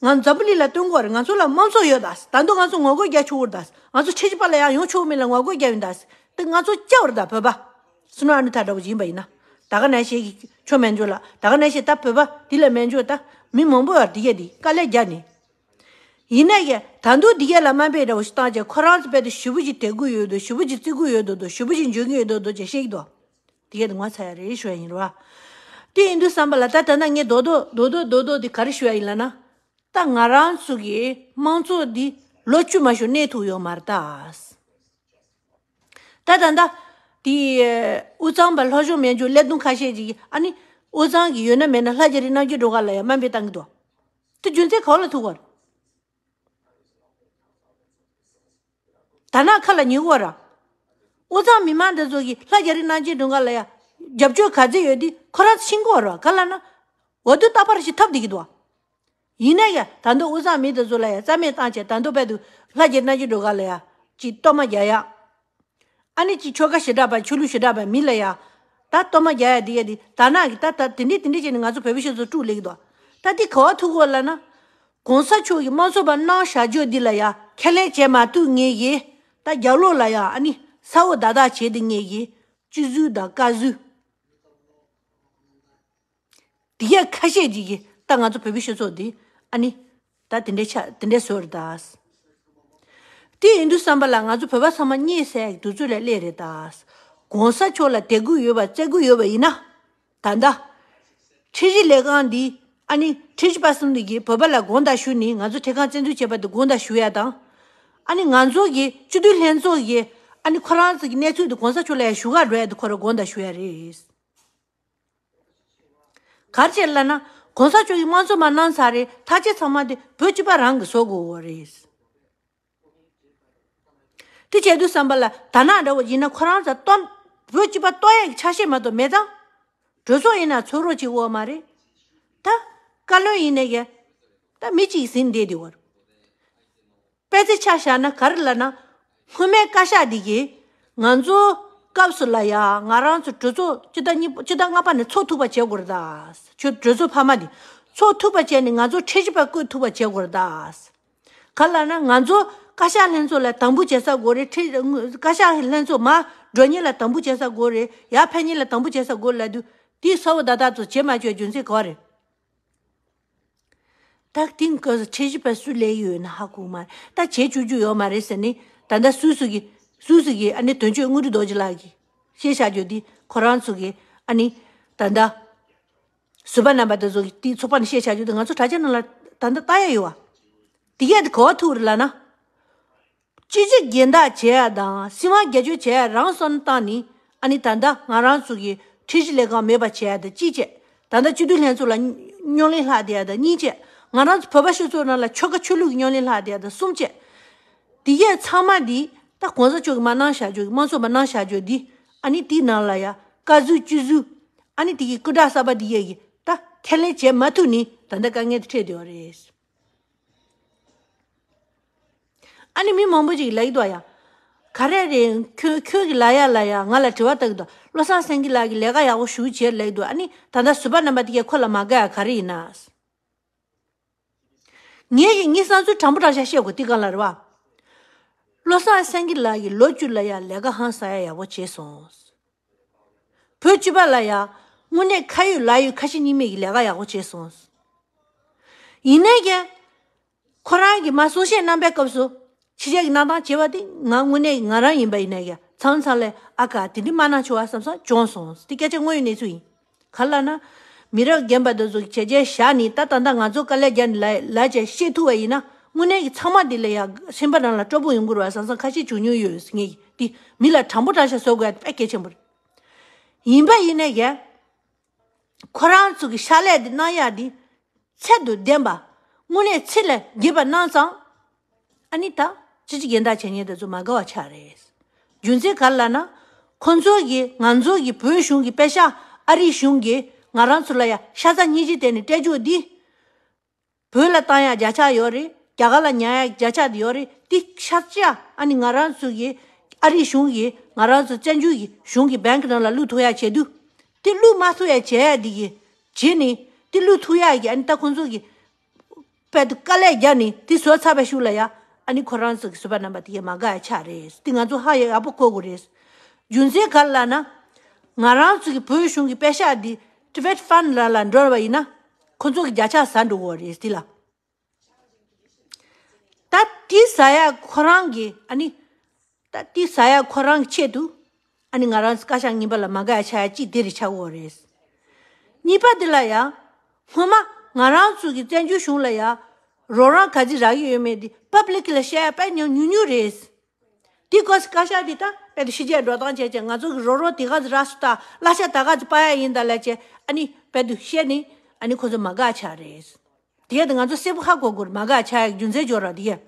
ང་འཛམ་བུ་གླིང་ལ་སྟོན་དགོས་རེད། ང་ཚོ་ལ་དམངས་གཙོ་ཡོད་ད། ད་དུང་ང་ཚོ་ངོ་རྒོལ་རྒྱག་ཆོག་གི་རེད་ད། ང་ཚོ་ཁྲིམས་ཞིབ་པ་ལ་ཡང་ཡོང་ཆོག་མིན་ལ་ངོ་རྒོལ་རྒྱག་ཡིན་ད། དེ་ང་ཚོ་སྐྱབས་རེད་ད་བོད་པ། བསོད་ནམས་ཨ་ནུ་ཐང་འདྲ་བོ་ཡིན་པ་ཡིན་ན། ད་ག་ནང་བཞིན་གྱི་ཆོ་མེད་འཇོག་ལ། ད་ག་ནང་བཞིན་ད་བོད་པ་དེ་ལ་མེད་འཇོག་ད། མི་མང་པོ་ཡར་དེ་གས་དེ་དཀའ་ལས་རྒྱག་ནས། ཡིན་ན་ཡང་ད་དུང་འདི་གས་ལ་དམའ་འབེབས་འདྲ་བོ་ཞིག་བཏང་བྱས། ཁོ་རང་ཚོ་དཔེ་དེ་ཞེ་པོ་ཅིག་དད་གུས་ཡོད་འདུག་ཞེ་པོ་ཅིག་བརྩི་གུས་ཡོད་འདུག་འདུག་ཞེ་པོ་ཅིག་འཇོན་གི་ཡོད་འདུག་འདུག་ཅེས་བཤད་ཀྱི་འདུག་འདི་གས་དེ་ངོ་ཚ་ཡ་རེད་ཞུ་ཡ་ཡིན་རེད་བ། དེ་ཡིན་དུས་བསམ་པ་ལ་ད་ད་ལྟ་ངས་རྡོག་རྡོག་རྡོག་རྡོག་རྡོག་རྡོག་དེ་ག་རེ་ཞུ་ཡ་ཡིན་ལབ་ན། ད་ང་རང་ཚོ་གི་དམངས་གཙོ་འདི་ལོ་བཅུ་མ་ཞིག་གནས་ཐུབ་ཡོད་མ་རེད་ད། ད་ད་ད། དེ། དབུས་གཙང་པ་སློབ་སྦྱོང་མེད་འཇུག་ཀླད་སྟོང་ཁ་ཤས་ཅིག་གིས་ཨ་ནི། དབུས་གཙང་གི་ཡོད་ན་མེད་ན་ལྷ་རྒྱ་རི་རྣམ་རྒྱལ་སྒྲོལ་དཀར་ལ་ཡང་དམའ་འབེབས་བཏང་གི་འདུག་དེ་རྒྱུ་མཚན་ག་བ་ལ་ཐུག་པ་རེད། དར་ནག་ཁ་ལ་ཉན་གི་རེད། དབུས་གཙང་མི་མང་འདི་ཚོ་གིས་ལྷ་རྒྱ་རི་རྣམ་རྒྱལ་སྒྲོལ་དཀར་ལ་ཡང་རྒྱབ་སྐྱོར་ག་ཚད་ཡོད་དེ་ཁོ་རང་ཚོ་ཤེས་ཀྱི་ཡོད་རེད་བ། ག་ལབ་ན། འོས་བསྡུ་རྟག་པར་ཞིག་ཐོབ་བསྡད་ཀྱི་འདུག་ཡིན་ན་ཡང་ད་དུང་དབུས་གཙང་མི་དེ་ཚོ་ལ་ཡང་རྩ་མེད་བཏང་བྱས། ད་དུང་དཔེ་དུ་ལྷ་རྒྱ་རི་རྣམ་རྒྱལ་སྒྲོལ་དཀར་ལ་ཡང་ཅིག་གཏོར་མ་རྒྱག་ཡ། ཨ་ནི་ཅིག་ཆོལ་ཁ་ཞེ་དྲག་པ་ཆོས་ལུགས་ཞེ་དྲག་པའི་མི་ལ་ཡང་། ད། ད་གཏོར་མ་རྒྱག་ཡ་དེ་ཡ་དེ་ད་ནག་གི་ད་ད་དེ་འདྲས་དེ་འདྲས་བྱས་ནས་ང་ཚོ་བོད་པའི་སྤྱི་ཚོགས་དཀྲུག་ལེགས་འདུག་ད་དེ་ག་བ་ཐུག་གོ་ལབ་ན། གོང་ས་མཆོག་གིས་དམངས་གཙོ་པ་གནང་བཞག་རྒྱུ་འདི་ལ་ཡ་ཁས་ལེན་བྱེད་མ་ཐུབ་ངེས་ཀྱི། ད་རྒྱབ་ལོགས་ལ་ཡ་ཨ་ནི་ས་འོག་བདག་བདག་བྱེད་དེ་ངེས་ཀྱི། སྤྱི་ཟུར་དང་བཀའ་ཟུར། དེ་གས་ཁ་ཤས་ཅིག་གིས་ད་ང་ཚོ་བོད་པའི་སྤྱི་ཚོགས་འདི་ཨ་ནི་ད་དེ་འདྲའི་ཆ་དེ་འདྲའི་བཟོ་རེད་ད། དེ་ཡིན་དུས་བསམ་པ་ལ་ང་ཚོ་བོད་པ་ཚང་མ་གཉིད་སད་དུས་ཚོད་ལ་སླེབས་རེད་ད། གོང་ས་མཆོག་ལ་དད་གུས་ཡོད་པ་བརྩི་གུས་ཡོད་པ་ཡིན་ན། ད་ལྟ་ཁྲིམས་ཞིབ་ལས་ཁང་འདི་ཨ་ནི་ཁྲིམས་ཞིབ་པ་གསུམ་འདི་གིས་བོད་པ་ལ་དགོངས་དག་ཞུ་ནས་ང་ཚོ་ཁྲིམས་ཁང་བཙན་འཛུལ་བྱས་པ་དེ་དགོངས་དག་ཞུ་ཡ་དང་། ཨ་ནི་ང་ཚོ་གི་སྤྱི་འཐུས་ལྷན་ཚོགས་ཀྱིས་ཨ་ནི་ཁོ་རང་ཚོ་གི་གནས་ཚུལ་དེ་གོང་ས་མཆོག་ལ་ཡ་ཞུ་ག་འགྲོ་ཡ་དེ་ཁོ་རང་དགོངས་དག་ཞུ་ཡ་རེད། ག་རེ་བྱས་ལབ་ན། གོང་ས་མཆོག་གིས་དམངས་གཙོ་མར་གནང་ཚར་རེད། ཐག་གཅོད་ཚང་མ་དེ་བོད་སྤྱི་པ་རང་གིས་བཟོ་དགོས་པ་རེད། དེ་བྱས་དུས་བསམ་པ་ལ་ད་ནག་འདྲ་བོ་ཡིན་ན་ཁོ་རང་ཚོ་གཏོར། བོད་སྤྱི་པ་གཏོར་ཡས་ཀྱི་ཆ་ཤས་མ་གཏོགས་མེད་ཙང་། གྲོས་ཚོགས་ཡིན་ན་ཚོགས་རོགས་བྱེད་དགོས་པ་མ་རེད། ད་བཀའ་བློན་ཡིན་ནའི་ཀྱང་། ད་མི་གཅིག་ཟིན་བསྡད་དེ་བར། དཔེ་ཆ་ཆ་བཞག་ན་ག་རེ་ལབ་ན། སྔོན་མའི་བཀའ་ཤག་འདི་གིས་ང་ཚོ་སྐབས་སུ་ལ་ཡ་ང་རང་ཚོ་གྲོས་ཚོགས་སྤྱི་ཟླ་གཉིས་སྤྱི་ཟླ་ལྔ་པ་ནས་ཚོགས་ཐུབ་པ་བྱེད་དགོས་རེད་ད། ཁྱོད་གྲོས་ཚོགས་འཕར་མ་འདི་ཚོགས་ཐུབ་པ་བྱས་ནས་ང་ཚོ་ཁྲིམས་ཞིབ་པ་བསྐོ་ཐུབ་པ་བྱེད་དགོས་རེད་ད། ག་ལབ་ན་ང་ཚོ་བཀའ་ཤག་ལྷན་ཚོགས་ལ་དམ་འབུལ་བྱེད་ས་དགོས་རེད། ཁྲི་བཀའ་ཤག་ལྷན་ཚོགས་མར་འགྲོ་མཁན་ལ་དམ་འབུལ་བྱེད་ས་དགོས་རེད། ཡར་ཕེབས་མཁན་ལ་དམ་འབུལ་བྱེད་ས་དགོས་ལབ་དུས་དེའི་ས་འོག་བདག་བདག་ཚོ་བྱེད་མ་བཅུག་རྒྱུ་མཚན་ག་བ་རེད། ད་དེང་སྐབས་སུ་ཁྲིམས་ཞིབ་པ་སུ་ལས་ཡོད་ན་ཧ་གོ་མ་རེད། ད་བྱེད་བཅུག་རྒྱུ་ཡོད་མ་རེད་ཟེར་ནས་ད་ལྟ་སུ་སུ་གི་སུ་སུ་གི་ཨ་ནི་དོན་གཅོད་དངོས་གྲུབ་རྡོ་རྗེ་ལགས་ཀྱིས་བཤད་བཞག་རྒྱུ་དེ་ཁོ་རང་ཚོ་གི་ཨ་ནི་ད་ལྟ་ཟུར་པ་རྣམ་པ་དེ་ཚོ་གི་དེའི་ཚོགས་པ་ནས་བཤད་བཞག་རྒྱུ་དེ་ང་ཚོ་དྲ་རྒྱ་ནང་ལ་ད་ལྟ་ལྟ་ཡ་ཡོད་བ། དེ་གས་དེ་ག་བ་ཐུག་རེད་ལབ་ན། སྤྱི་སྤྱོད་སྦྱིན་བདག་བྱེད་ཡ་དང་སྲིད་དབང་སྒེར་གཅོད་བྱེད་ཡ་རང་སོར་བཏང་ནས་ཨ་ནི་ད་ལྟ་ང་རང་ཚོ་གི་ཁྲིམས་ཞིབ་ལས་ཁང་མེད་པ་བྱེད་ཡ་དང་གཅིག་བྱས། ད་ལྟ་སྤྱི་འཐུས་ལྷན་ཚོགས་ལ་རྙོག་གླེང་ལྷག་བསྡད་ཡ་དང་གཉིས་བྱས། ང་རང་ཚོ་བོད་པ་སྤྱི་ཚོགས་ནང་ལ་ཆོལ་ཁ་ཆོས་ལུགས་ཀྱི་རྙོག་གླེང་ལྷག་བསྡད་ཡ་དང་གསུམ་བྱས། དེ་གས་ཚང་མ་འདི་ད་གོང་ས་མཆོག་གིས་མར་གནང་བཞག་རྒྱུ་གི་དམངས་གཙོ་མར་གནང་བཞག་རྒྱུ་འདི་ཨ་ནི་དེའི་ནང་ལ་ཡ་བཀའ་ཟུར་སྤྱི་ཟུར་ཨ་ནི་དེ་གི་སྐུ་དྲག་གསར་པ་འདི་གས་ཀྱིས་ད་ཁས་ལེན་བྱེད་མ་ཐུབ་ནས་ད་ལྟ་དཀའ་ངལ་དེ་འཕྲད་བསྡད་ཡོད་རེད། ཨ་ནི་མི་མང་པོ་ཅིག་ལབ་ཀྱི་འདུག་ཡ། ག་རེ་རེད། ཁྱོད་ཁྱོད་ཀྱི་ལབ་ཡ་ལ་ཡ་ང་ལ་དྲི་བ་བཏང་གི་འདུག་བློ་བཟང་སེང་གེ་ལགས་ཀྱིས་ལས་ཀ་ཡག་པོ་ཞེ་པོ་བྱས་ལབ་ཀྱི་འདུག་ཨ་ནི་ད་ལྟ་ཟུར་པ་རྣམ་པ་དེ་གས་ཁོ་ལ་མ་དགའ་ཡ་ག་རེ་ཡིན་ན། ངས་ཀྱི་ངའི་བསམ་ཚུལ་དྲང་པོ་དྲང་བཞག་བཤད་དགོས་དེ་གང་ལ་རེད་བ། བློ་བཟང་སེང་གེ་ལགས་ཀྱིས་ལོ་བཅུ་ལ་ཡ་ལས་ཀ་ཧང་སང་ཡ་ཡག་པོ་བྱས་སོང་། བོད་སྤྱི་པ་ལ་ཡང་དངོས་གནས་ཁ་ཡོད་ལག་ཡོད་ཁ་ཞེ་གཉིས་མེད་ཀྱི་ལས་ཀ་ཡག་པོ་བྱས་སོང་། ཡིན་ནའི་ཀྱང་ཁོ་རང་གིས་མ་གསུང་བཤད་གནང་པའི་སྐབས་སུ་ཕྱི་རྒྱལ་གྱི་གནང་སྟངས་བྱས་པ་དེ་ང་དངོས་གནས་ང་རང་ཡིན་པ་ཡིན་ནའི་ཀྱང་མཚམས་མཚམས་ལ་ཨ་ཁ་དེ་འདྲ་མ་གནང་ཆོག་པ་བསམ་བསམ་བྱུང་སོང་། དེ་སྐད་ཆ་དངོས་ཡོད་གནས་ཚུལ་ཡིན། ག་ལ་ན། མི་རབས་རྒན་པ་དེ་ཚོ་གི་བྱས་རྗེས་བཞག་ནས་ད་ད་ལྟ་ང་ཚོ་དཀའ་ལས་རྒྱག་ནས་ལ་ལ་བྱས་ཤེས་ཐུབ་པ་ཡིན་ན་དངོས་གནས་ཀྱི་ཚང་མ་དེ་ལ་ཡང་སེམས་པ་ནང་ལ་སྤྲོ་པོ་ཡོང་གི་རེད་བ་བསམ་བསམ་ཁ་ཤས་བྱུང་མྱོང་ཡོད་ངེས་ཀྱི་དེ་མི་ལ་དྲང་པོ་དྲང་བཞག་བཟོ་དགོས་ཡ་དེ་དཔེ་གལ་ཆེན་པོ་རེད། ཡིན་པ་ཡིན་ནའི་ཀྱང་། ཁོ་རང་ཚོ་གི་ཕྱག་ལས་དེ་གནང་ཡག་དེ་ཚད་དུ་ལྡན་པ། དངོས་གནས་ཚད་ལས་བརྒལ་བ་གནང་ཙང་། ཨ་ནི་ད་ཅི་ཅི་རྒན་བདག་བྱེད་མཁན་དེ་ཚོ་མ་དགའ་བ་ཆགས་རེད། རྒྱུ་མཚན་ག་རེ་ལབ་ན། ཁོ་ཚོ་གིས་ང་ཚོ་གི་བོད་གཞུང་གི་པེ་ཤག་ཨ་རིའི་གཞུང་གིས་ང་རང་ཚོ་ལ་ཡ་ཤ་ཚ་སྙིང་རྗེ་བསྟན་ནས་སྤྲད་རྒྱུ་འདི། བོད་ལ་བཏང་ཡ་བརྒྱ་ཆ་ཡོད་རེད། རྒྱ་གར་ལ་ཉར་ཡ་བརྒྱ་ཆ་དེ་ཡོད་རེད། དེ་ཤ་ཚ་ཨ་ནི་ང་རང་ཚོ་གི་ཨ་རིའི་གཞུང་གིས་ང་རང་ཚོ་བཙན་བྱོལ་གྱི་གཞུང་གི་བེང་གི་ནང་ལ་བླུག་ཐུབ་ཡ་བྱས་དུས། དེ་བླུག་མ་ཐུབ་ཡ་བྱས་ཡ་དེ་གི་བྱས་ནས་དེ་བླུག་ཐུབ་ཡ་གི་ཨ་ནི་ད་ཁོ་ཚོ་གི་དཔལ་དུ་དཀའ་ལས་བརྒྱབ་ནས་དེ་བཟོ་ཚར་བའི་ཤུགས་ལ་ཡ་ཨ་ནི་ཁོ་རང་ཚོ་གི་བཟོ་པ་རྣམ་པ་དེ་གས་མ་དགའ་ཡ་ཆགས་རེད། དེ་ང་ཚོ་ཧ་ཡ་ཡག་པོ་གོ་དགོས་རེད། རྒྱུ་མཚན་ག་རེ་ལབ་ན། ང་རང་ཚོ་གི་བོད་གཞུང་གི་པེ་ཤག་འདི་Tibet Fund ལ་ལ་འགྲོ་བ་ཡིན་ན་ཁོ་ཚོ་གི་བརྒྱ་ཆ་ཟ་འགྲོ་གི་རེད་དེ་ལ། ད་དེ་ཟ་ཡ་ཁོ་རང་གི་ཨ་ནི། ད་དེ་ཟ་ཡ་ཁོ་རང་གི་ཆེད་དུ། ཨ་ནི་ང་རང་ཚོ་བཀའ་ཤག་རྙིང་པ་ལ་མ་དགའ་ཡ་ཆགས་ཡ་གཅིག་དེ་རེད་ཆགས་ཀྱི་ཡོད་རེད། གཉིས་པ་དེ་ལ་ཡང་། སྔོན་མ་ང་རང་ཚོ་གི་བཙན་བྱོལ་གཞུང་ལ་ཡང་། རོགས་རམ་ག་ཚོད་རག་གི་ཡོད་མེད་དེ་པབ་ལིག་ལ་བཤད་ཡ་དཔེ་ཉུང་ཉུང་ཉུང་རེད། དེ་སྐབས་སུ་བཀའ་ཤག་འདི་ད་དཔེ་དུ་ཕྱི་རྒྱལ་འགྲོ་སྟངས་བྱས་བྱས་ང་ཚོ་གི་རོགས་རོགས་དེ་ག་ཚོད་རག་སུ་ད་གླ་ཆ་ད་ག་ཚོད་སྤར་ཡ་ཡིན་ད་ལབ་བྱས་ཨ་ནི་དཔེ་དུ་བཤད་ནི་ཨ་ནི་ཁོ་ཚོ་མ་དགའ་ཆགས་རེད། དེ་ག་དེ་ང་ཚོ་གསལ་པོ་ཧ་གོ་དགོས་རེད་མ་དགའ་ཆགས་ཡ་རྒྱུ་མཚན་འབྱོར་ར་དེ་ག་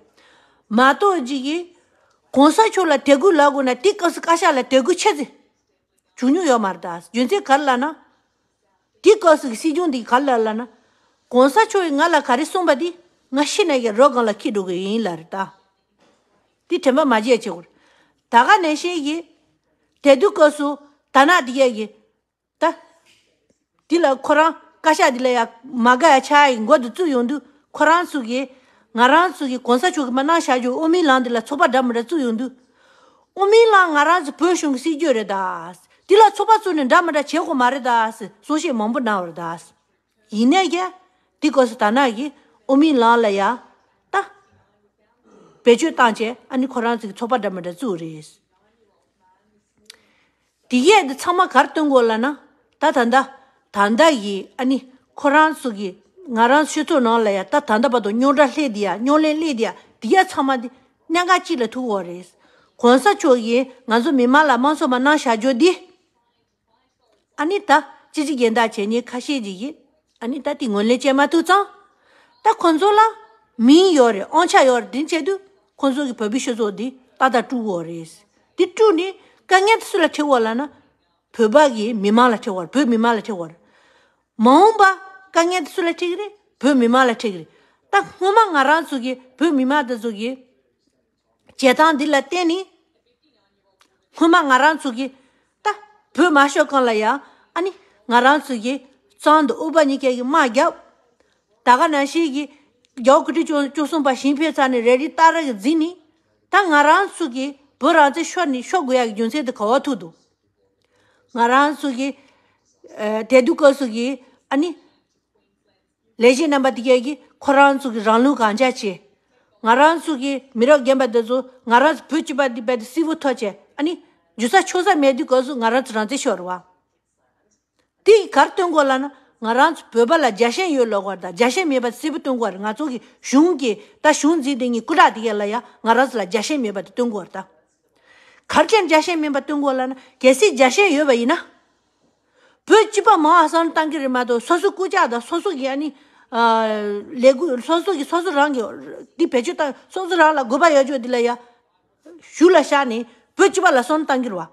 མ་གཏོགས་ཅིག་གི་གོང་ས་མཆོག་ལ་དད་གུས་ལབ་དགོས་ན་དེ་སྐབས་སུ་བཀའ་ཤག་ལ་དད་གུས་ཆེ་ཙི་བྱུང་མྱོང་ཡོད་མ་རེད་ད། རྒྱུ་མཚན་ག་རེ་ལབ་ན། དེ་སྐབས་སུ་གི་སྲིད་སྐྱོང་འདི་ག་རེ་ལབ་ལབ་ན། གོང་ས་མཆོག་གིས་ང་ལ་ག་རེ་གསུངས་པ་འདི་ང་ཤི་ནས་ཀྱི་རོ་སྒང་ལ་འཁྱེར་འགྲོ་གི་ཡིན་ལབ་རེད་ད། འདི་དྲན་པ་མ་བརྗེད་བྱེད་དགོས་རེད། ད་ག་ནང་བཞིན་གྱི། དེ་དུས་སྐབས་སུ་ད་ནག་འདི་གས་ཀྱི། ད། འདི་ལ་ཁོ་རང་བཀའ་ཤག་འདི་ལ་ཡ་མ་དགའ་ཡ་ཆགས་ཡིན་མགོ་འདི་བཙུགས་ཡོང་དུས་ཁོ་རང་ཚོ་གིས་ང་རང་ཚོ་གིས་གོང་ས་མཆོག་གིས་མ་གནང་བཞག་རྒྱུ་དབུ་མའི་ལམ་འདི་ལ་ཚོགས་པ་འདྲ་མི་འདྲ་བཙུགས་ཡོང་དུས། དབུ་མའི་ལམ་ང་རང་ཚོ་བོད་གཞུང་གི་སྲིད་ཇུས་རེད་ད། འདི་ལ་ཚོགས་པ་བཙུགས་ནས་འདྲ་མི་འདྲ་བྱེད་དགོས་མ་རེད་ད། གསུང་བཤད་མང་པོ་གནང་བ་རེད་ད། ཡིན་ནའི་ཀྱང་། འདི་སྐབས་སུ་ད་ནག་གིས་དབུ་མའི་ལམ་ལ་ཡ། ད། བེད་སྤྱོད་བཏང་བྱས་ཨ་ནི་ཁོ་རང་ཚོ་གི་ཚོགས་པ་འདྲ་མི་འདྲ་བཙུགས་རེད། དེ་གས་འདི་ཚང་མ་གར་སྟོན་དགོས་ལབ་ན། ད་ད་ལྟ། ད་ལྟ་གི་ཨ་ནི་ཁོ་རང་ཚོ་གི་ང་རང་སྤྱི་ཚོགས་ནང་ལ་ཡ་ད་ད་ལྟ་བར་དུ་རྙོག་དྲ་སླེབས་དེ་ཡ་རྙོག་གླེང་སླེབས་དེ་ཡ་དེ་གས་ཚང་མ་འདི་གནད་འགག་གཅིག་ལ་ཐུག་ཡོད་རེད། གོང་ས་མཆོག་གིས་ང་ཚོ་མི་མང་ལ་དམངས་གཙོ་མ་གནང་བཞག་རྒྱུ་འདི། ཨ་ནི་ད་ཅི་ཅི་རྒན་བདག་བྱས་ཉེས་ཁ་ཤས་ཅིག་ཡིན། ཨ་ནི་ད་དེ་ངོས་ལེན་བྱེད་མ་ཐུབ་ཙང་། ད་ཁོ་ཚོ་ལ་མིང་ཡོད་རེད་དབང་ཆ་ཡོད་རེད་དེ་བྱས་དུས་ཁོ་ཚོ་གི་བོད་པའི་སྤྱི་ཚོགས་འདི་ཏག་ཏག་དཀྲུག་ཡོད་རེད། འདི་དཀྲུག་ནས་དཀའ་ངལ་དེ་སུ་ལ་འཕྲད་ཡོད་ལབ་ན། བོད་པ་གི་མི་མང་ལ་འཕྲད་ཡོད་རེད་བོད་མི་མང་ལ་འཕྲད་ཡོད་རེད། མ་འོངས་པ་དཀའ་ངལ་དེ་སུ་ལ་འཕྲད་ཀྱི་རེད་བོད་མི་མང་ལ་འཕྲད་ཀྱི་རེད། ད་སྔོན་མ་ང་རང་ཚོ་གི་བོད་མི་མང་དེ་ཚོ་གི་བྱེད་སྟངས་འདི་ལ་བརྟེན་ནས། སྔོན་མ་ང་རང་ཚོ་གི་ད་བོད་མ་ཤོར་གོང་ལ་ཡ་ཨ་ནི་ང་རང་ཚོ་གི་གཙང་དུ་དབུ་པ་གཉིས་ཀས་གི་དམག་བརྒྱབ། ད་ག་ནང་བཞིན་གི་རྒྱལ་བ་སྐུ་ཕྲེང་བཅུ་བཅུ་གསུམ་པ་ཞིང་ཕེབས་ཚར་ནས་རེ་རེ་སྟ་རེ་གི་འཛིན་ནི། ད་ང་རང་ཚོ་གི་བོད་རང་བཙན་ཤོར་ནས་ཤོར་དགོས་ཡ་གི་རྒྱུ་མཚན་དེ་ག་བ་ཐུག་འདུག་ང་རང་ཚོ་གི་ཨ་དེ་དུས་སྐབས་སུ་གི་ཨ་ནི། ལས་བྱེད་རྣམ་པ་དེ་གས་ཀྱིས་ཁོ་རང་ཚོ་གི་རང་ལུགས་གང་ཅག་བྱེད། ང་རང་ཚོ་གི་མི་རབས་རྒན་པ་དེ་ཚོ་ང་རང་ཚོ་བོད་སྤྱི་པ་འདི་རྦད་དེ་སིལ་བུ་ཐོགས་བྱས་ཨ་ནི་རྒྱུ་ས་ཆོག་ས་མེད་དུས་སྐབས་སུ་ང་རང་ཚོ་རང་བཙན་ཤོར་བ། དེ་གར་སྟོན་དགོས་ལབ་ན་ང་རང་ཚོ་བོད་པ་ལ་རྒྱལ་ཞེན་ཡོད་ལབ་དགོས་རེད་ད་རྒྱལ་ཞེན་མེད་པ་སིལ་བུ་སྟོན་དགོས་རེད་ང་ཚོ་གི་གཞུང་གི་ད་གཞུང་འཛིན་དེ་གཉིས་སྐུ་དྲག་དེ་གས་ལ་ཡ་ང་རང་ཚོ་ལ་རྒྱལ་ཞེན་མེད་པ་དེ་སྟོན་དགོས་རེད་ད། གར་ཅན་རྒྱལ་ཞེན་མིན་པ་སྟོན་དགོས་ལབ་ན་གལ་སྲིད་རྒྱལ་ཞེན་ཡོད་པ་ཡིན་ན། བོད་སྤྱི་པ་མང་བ་བསམ་བློ་བཏང་གི་རེད་མ་གཏོགས་སོ་སོ་སྐུ་ཕྱྭ་དང་སོ་སོ་གི་ཨ་ནི། ལས་འགུལ་སོ་སོ་གི་སོ་སོ་རང་གི་འདི་བེད་སྤྱོད་བཏང་སོ་སོ་རང་ལ་དགོས་པ་ཡོད་ཅོག་འདི་ལ་ཡ། གཞུག་ལ་བཞག་ནས་བོད་སྤྱི་པ་ལ་བསམ་བློ་བཏང་གི་རེད་བ།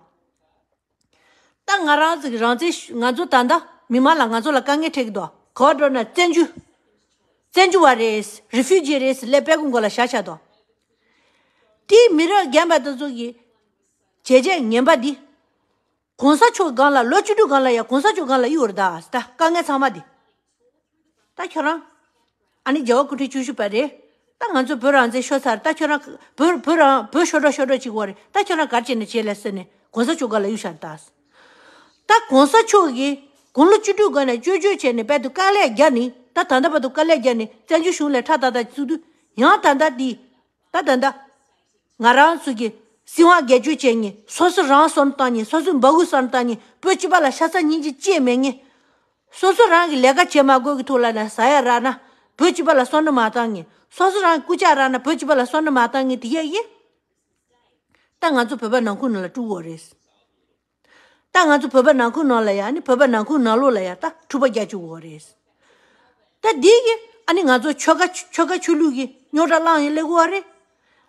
ད་ང་རང་ཚོ་གི་རང་བཙན་ང་ཚོ་ད་ལྟ་མི་མང་ལ་ང་ཚོ་ལ་དཀའ་ངལ་འཕྲད་ཀྱི་འདུག་ག་བ་འགྲོ་ན་བཙན་འཛུལ། བཙན་འཛུལ་བ་རེད་རི་ཕུ་ཇི་རེད་ལས་དཔེ་ཀུན་མགོ་ལ་བཞག་ཆགས་འདུག་དེའི་མི་རབས་རྒན་པ་དེ་ཚོ་གི་བྱས་རྗེས་ངན་པ་འདི། གོང་ས་མཆོག་སྒང་ལ་ལོ་བཅུ་དྲུག་སྒང་ལ་ཡ་གོང་ས་མཆོག་སྒང་ལ་གཡུག་རེད་ད་ད་དཀའ་ངལ་ཚང་མ་འདི། ད་ཁྱོད་རང་། ཨ་ནི་རྒྱལ་བ་སྐུ་ཕྲེང་བཅུ་བཞི་པ་རེད། ད་ང་ཚོ་བོད་རང་བཙན་ཤོར་ཚར་ད་ཁྱོད་རང་བོད་བོད་རང་བོད་ཤོར་འགྲོ་ཤོར་འགྲོ་བྱེད་ཀྱི་ཡོད་རེད་ད་ཁྱོད་རང་ག་རེ་བྱས་ནས་བྱེད་ལས་ཟེར་ནས་གོང་ས་མཆོག་སྒང་ལ་གཡུག་བཞག་རེད་ད། ད་གོང་ས་མཆོག་གིས་དགུང་ལོ་བཅུ་དྲུག་སྒང་ནས་བཅོས་བསྒྱུར་བྱས་ནས་དཔལ་དུ་དཀའ་ལས་བརྒྱབ་ནས་ད་ད་ལྟ་བར་དུ་དཀའ་ལས་བརྒྱབ་ནས་བཙན་བྱོལ་གཞུང་ལས་ཁྲ་ཏག་ཏག་བཙུགས་དུས་ཡང་ད་ལྟ་འདི། ད་ད་ད། ང་རང་ཚོ་གི་སྲིད་དབང་སྒེར་གཅོད་བྱས་ནས་སོ་སོ་རང་བསམ་བཏང་ནས་སོ་སོའི་འབའ་གུ་བསམ་བཏང་ནས་བོད་སྤྱི་པ་ལ་ཤ་ཚ་སྙིང་རྗེ་ཅི་མེད་ངེས། སོ་སོ་རང་གི་ལས་ཀ་བྱེད་མ་དགོས་ཀྱི་ཐོག་ལ་ན་ཟ་ཡ་རག་ན་བོད་སྤྱི་པ་ལ་བསམ་བློ་མ་བཏང་ངེས། སོ་སོ་རང་གི་སྐུ་ཕྱྭ་རག་ན་བོད་སྤྱི་པ་ལ་བསམ་བློ་མ་བཏང་ངེས་དེ་ཡས་ཡིན། ད་ང་ཚོ་བོད་པ་ནང་ཁུལ་ནང་ལ་དཀྲུག་འོ་རེད། ད་ང་ཚོ་བོད་པ་ནང་ཁུལ་ནང་ལ་ཡ་ནི་བོད་པ་ནང་ཁུལ་ནང་ལོགས་ལ་ཡ་ད་འཁྲུག་པ་རྒྱག་བཅུག་འོ་རེད། ད་འདི་གི་ཨ་ནི་ང་ཚོ་ཆོལ་ཁ་ཆོལ་ཁ་ཆོས་ལུགས་ཀྱི་རྙོག་དྲ་བསླངས་ཡིན་ལེ་གོ་བ་རེད།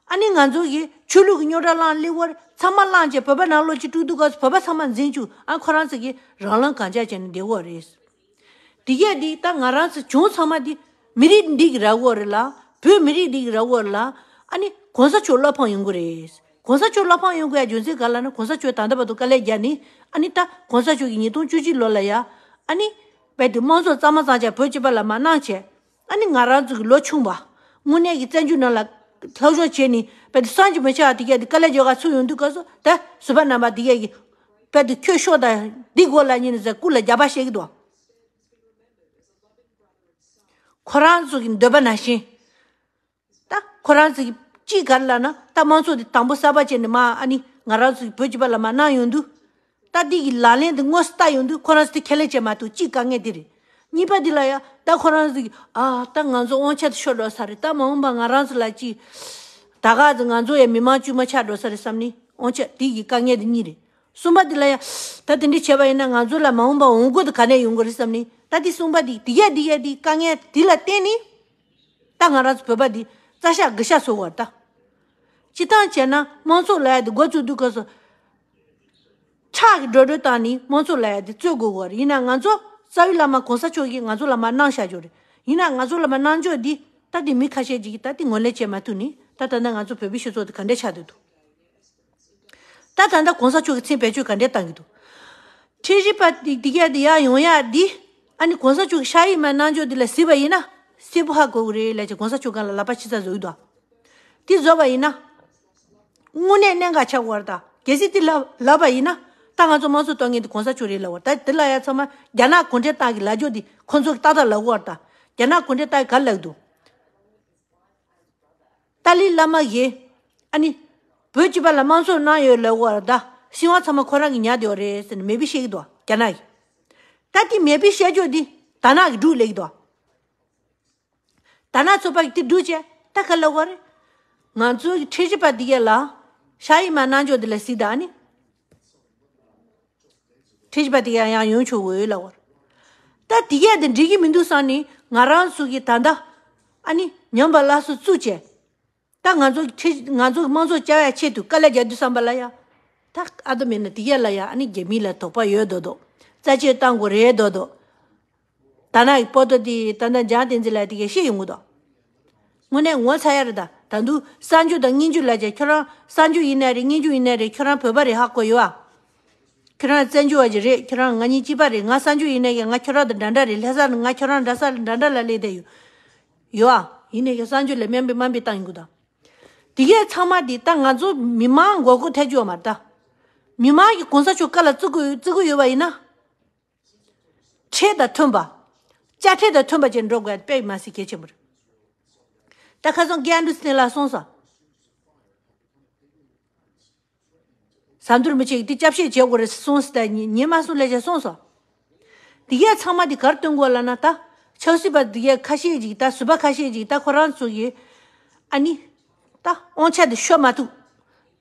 ཨ་ནི་ང་ཚོ་གི་ཆོས་ལུགས་ཀྱི་རྙོག་དྲ་བསླངས་ལེ་གོ་བ་རེད་ཚང་མ་བསླངས་བྱས་བོད་པ་ནང་ལོགས་ཀྱི་དཀྲུག་འདུག་ག་བོད་པ་ཚང་མ་འཛིན་བཅུག་ཨ་ཁོ་རང་ཚོ་གི་རང་ལངས་གང་ཅག་བྱས་ནས་བསྡད་གོ་བ་རེད། དེ་གས་འདི་ད་ང་རང་ཚོ་བྱུང་ཚང་མ་འདི་མི་རིགས་འདི་གི་ར་བོ་རེད་ལ་བོད་མི་རིགས་འདི་གི་ར་བོ་རེད་ལ་ཨ་ནི་གོང་ས་མཆོག་བློ་ཕམ་ཡོང་གི་རེད། གོང་ས་མཆོག་བློ་ཕམ་ཡོང་དགོས་ཡ་རྒྱུ་མཚན་ག་ལ་ན་གོང་ས་མཆོག་ད་ལྟ་བར་དུ་དཀའ་ལས་བརྒྱབ་ནི་ཨ་ནི་ད་གོང་ས་མཆོག་གི་ཉིས་སྟོང་བཅུ་གཅིག་ལོ་ལ་ཡ་ཨ་ནི་རྦད་དེ་དམངས་གཙོ་གཙང་མ་གཙང་ཆ་བོད་སྤྱི་པ་ལ་མ་གནང་བྱས་ཨ་ནི་ང་རང་ཚོ་གི་ལོ་ཆུང་བ་དངོས་གནས་ཀྱི་བཙན་བྱོལ་ནང་ལ་སློབ་སྦྱོང་བྱས་ནི་རྦད་དེ་བསམ་གྱིས་མི་ཁྱབ་པ་དེ་གས་དེ་དཀའ་ལས་བརྒྱབ་ག་ཚུར་ཡོང་དུས་སྐབས་སུ་ད་བཟོད་པ་རྣམ་པ་དེ་གས་ཀྱི་རྦད་དེ་ཁྱོད་ཤོག་དང་འདི་དགོས་ལ་ཉིན་ནས་ཟེར་སྐུ་ལ་རྒྱབ་པ་བཤད་ཀྱི་འདུག་ཁོ་རང་ཚོ་གི་འདོད་པ་ནང་བཞིན། ད་ཁོ་རང་ཚོ་གི་གཅིག་ག་རེ་ལབ་ན་ད་དམངས་གཙོ་འདི་དང་པོ་གསར་པ་བྱས་ནས་མ་ཨ་ནི་ང་རང་ཚོ་གི་བོད་སྤྱི་པ་ལ་མ་གནང་ཡོང་དུས། ད་འདི་གི་ལག་ལེན་འདི་དངོས་སུ་བསྟར་ཡོང་དུས་ཁོ་རང་ཚོ་དེ་ཁས་ལེན་བྱེད་མ་ཐུབ་གཅིག་དཀའ་ངལ་འདི་རེད། གཉིས་པ་འདི་ལ་ཡ་ད་ཁོ་རང་ཚོ་གི་ཨ་ད་ང་ཚོ་དབང་ཆ་དེ་ཤོར་འགྲོ་ས་རེད་ད་མ་འོངས་པ་ང་རང་ཚོ་ལ་གཅིག་ད་ག་ཚོད་ང་ཚོ་ཡ་མི་མང་དཀྱུས་མ་ཆགས་འགྲོ་ས་རེད་བསམ་ནི་དབང་ཆ་འདི་གི་དཀའ་ངལ་འདི་གཉིས་རེད། གསུམ་པ་འདི་ལ་ཡ། ད་དེ་འདྲ་བྱས་པ་ཡིན་ན་ང་ཚོ་ལ་མ་འོངས་པ་འོང་སྒོ་དེ་ག་ནས་ཡོང་གི་རེད་བསམ་ནི་ད་དེ་གསུམ་པ་འདི་འདི་ཡ་འདི་ཡ་འདི་དཀའ་ངལ་འདི་ལ་བརྟེན་ནི། ད་ང་རང་ཚོ་བོད་པ་འདི་རྩ་ཤག་དགུ་ཤག་བཟོ་དགོས་རེད་ད། སྤྱི་བཏང་བྱས་ན་དམངས་གཙོ་ལབ་ཡ་འདི་འགོ་བཙུགས་དུས་སྐབས་སུ། ཁྲག་གི་འགྲོ་གྲོན་བཏང་ནི་དམངས་གཙོ་ལབ་ཡ་འདི་རྩོད་དགོས་དགོས་རེད་ཡིན་ན་ང་ཚོ་རྩ་བའི་བླ་མ་གོང་ས་མཆོག་གིས་ང་ཚོ་ལ་མ་གནང་བཞག་རྒྱུ་རེད་ཡིན་ན་ང་ཚོ་ལ་མ་གནང་རྒྱུ་འདི་ད་འདི་མི་ཁ་ཤས་ཅིག་གིས་ད་འདི་ངོས་ལེན་བྱེད་མ་ཐུབ་ནི་ད་ད་ལྟ་ང་ཚོ་བོད་པའི་སྤྱི་ཚོགས་འདི་ག་འདྲ་ཆགས་བསྡད་འདུག་ད་ད་ལྟ་གོང་ས་མཆོག་གི་མཚན་བེད་སྤྱོད་ག་འདྲས་བཏང་གི་འདུག་ཁྲིམས་ཞིབ་པ་འདི་འདི་ག་འདི་ཡར་ཡོང་ཡག་འདི། ཨ་ནི་གོང་ས་མཆོག་གི་ཕྱག་ཡིག་མ་གནང་ཕྱོགས་འདི་ལ་གཟིགས་པ་ཡིན་ན། གསལ་པོ་ཧ་གོ་གི་རེད་ལབ་ཅིག་གོང་ས་མཆོག་སྒང་ལ་ལག་པ་ཕྱི་ས་བཟོ་གི་འདུག་འདི་བཟོ་བ་ཡིན་ན། དངོས་གནས་གནད་འགག་ཆགས་ཀྱི་ཡོད་རེད་ད། གལ་སྲིད་འདི་ལབ་ལབ་པ་ཡིན་ན། ད་ང་ཚོ་དམངས་གཙོ་གཏོང་མཁན་འདི་གོང་ས་མཆོག་རེད་ལབ་པ་རེད་ད། འདི་ལ་ཡ་ཚང་མ་རྒྱ་ནག་གུང་ཁྲན་ཏང་གི་ལབ་ཕྱོགས་འདི་ཁོང་ཚོ་གི་ཏག་ཏག་ལབ་ཀྱི་ཡོད་རེད་ད། རྒྱ་ནག་གུང་ཁྲན་ཏང་གིས་ག་རེ་ལབ་ཀྱི་འདུག་ཏཱ་ལའི་བླ་མ་གིས། ཨ་ནི། བོད་སྤྱི་པ་ལ་དམངས་གཙོ་གནང་ཡོད་ལབ་ཀྱི་ཡོད་རེད་ད། སྲིད་དབང་ཚང་མ་ཁོ་རང་གིས་ཉར་བསྡད་ཡོད་རེད་ཟེར་ནས་མེད་པ་བཤད་ཀྱི་འདུག་རྒྱ་ནག་གིས། ད་དེ་མེད་པ་བཤད་ཕྱོགས་འདི་དར་ནག་གིས་སྒྲུག་ལབ་ཀྱི་འདུག་དར་ནག་ཚོགས་པ་གིས་དེ་སྒྲུག་བྱས་ད་ག་རེ་ལབ་ཀྱི་ཡོད་རེད། ང་ཚོའི་ཁྲིམས་ཞིབ་པ་འདི་ག་ལ། ཕྱག་ཡིག་མ་གནང་ཕྱོགས་འདི་ལ་གཟིགས་དང་ཨ་ནི། ཁྲིམས་ཞིབ་པ་དེ་ཡང་ཡང་ཡོང་ཆོག་གི་ཡོད་ལབ་པ་རེད། ད་དེ་གས་དེ་འགྲིག་གི་མི་འདུག་བསམ་ནས་ང་རང་ཚོ་གིས་ད་ལྟ་ཨ་ནི་ཉམས་པ་སླར་གསོ་བཙུགས་བྱས། ད་ང་ཚོ་གི་ཁྲིམས་ང་ཚོ་གི་དམངས་གཙོ་བསྐྱར་ཡག་ཆེད་དུ་དཀའ་ལས་རྒྱག་དུས་བསམ་པ་ལ་ཡ། ད་ཨ་ད་མེད་ན་དེ་གས་ལ་ཡ་ཨ་ནི་རྒྱ་མི་ལ་དོགས་པ་ཡོད་མདོག་མདོག་རྩད་གཅོད་བཏང་དགོས་རེད་མདོག་མདོག་ད་ནང་གི་པོ་ཏོ་དེ་ད་ལྟ་འཇང་བསྟན་འཛིན་ལགས་དེ་གས་བཤད་ཡོང་གི་འདུག་དངོས་གནས་ངོ་ཚ་ཡ་རེད་ད། ད་དུང་གསར་འགྱུར་དང་སྙན་འགྱུར་ལབ་བྱས་ཁྱོད་རང་གསར་འགྱུར་ཡིན་ནའི་རེད། སྙན་འགྱུར་ཡིན་ནའི་རེད། ཁྱོད་རང་བོད་པ་རེད་ཧ་གོ་ཡོད་ཨ། ཁྱོད་རང་བཙན་བྱོལ་བ་ཞིག་རེད། ཁྱོད་རང་ང་གཉིས་གཅིག་པ་རེད། ང་གསར་འགྱུར་ཡིན་ནའི་ང་ཁྱོད་རང་དང་འདྲ་འདྲ་རེད། ལྷ་ས་ལ་ང་ཁྱོད་རང་འདྲ་ས་ལ་འདྲ་འདྲ་ལ་སླེབས་བསྡད་ཡོད། ཡོད་ཨ། ཡིན་ནའི་གསར་འགྱུར་ལ་དམའ་འབེབས་དམའ་འབེབས་བཏང་ཡོང་གི་འདུག་དེ་གས་ཚང་མ་དེ་ད་ང་ཚོ་མི་མང་མགོ་སྐོར་ཐེབས་ཀྱི་ཡོད་མ་རེད་ད། མི་མང་གིས་གོང་ས་མཆོག་བཀའ་ལ་བརྩི་དགོས་བརྩི་གི་ཡོད་པ་ཡིན་ན། ཁྲལ་དང་མཐུན་པ། དཔྱ་ཁྲལ་དང་མཐུན་པ་བྱས་འགྲོ་དགོས་དཔེ་མ་སྲིད་གལ་ཆེན་པོ་རེད། ད་ཁ་སང་རྒན་ཨ་འབྲུག་བསྟན་ལགས་གསུངས་སོང་། ཟམ་གདོང་རིན་པོ་ཆེ་གིས་འདི་སྐྱབས་བཤད་བྱེད་དགོས་རེད་གསུངས་སོང་། ད་ཉན་མ་སོང་ལབ་བྱས་གསུངས་སོང་། འདི་གས་ཚང་མ་འདི་ག་རེ་སྟོན་དགོས་ལབ་ན་ད། ཆབ་སྲིད་པ་འདི་གས་ཁ་ཤས་ཅིག་ད་ཟུར་པ་ཁ་ཤས་ཅིག་ད་ཁོ་རང་ཚོ་གིས་ཨ་ནི། ད་དབང་ཆ་འདི་ཤོར་མ་ཐུབ།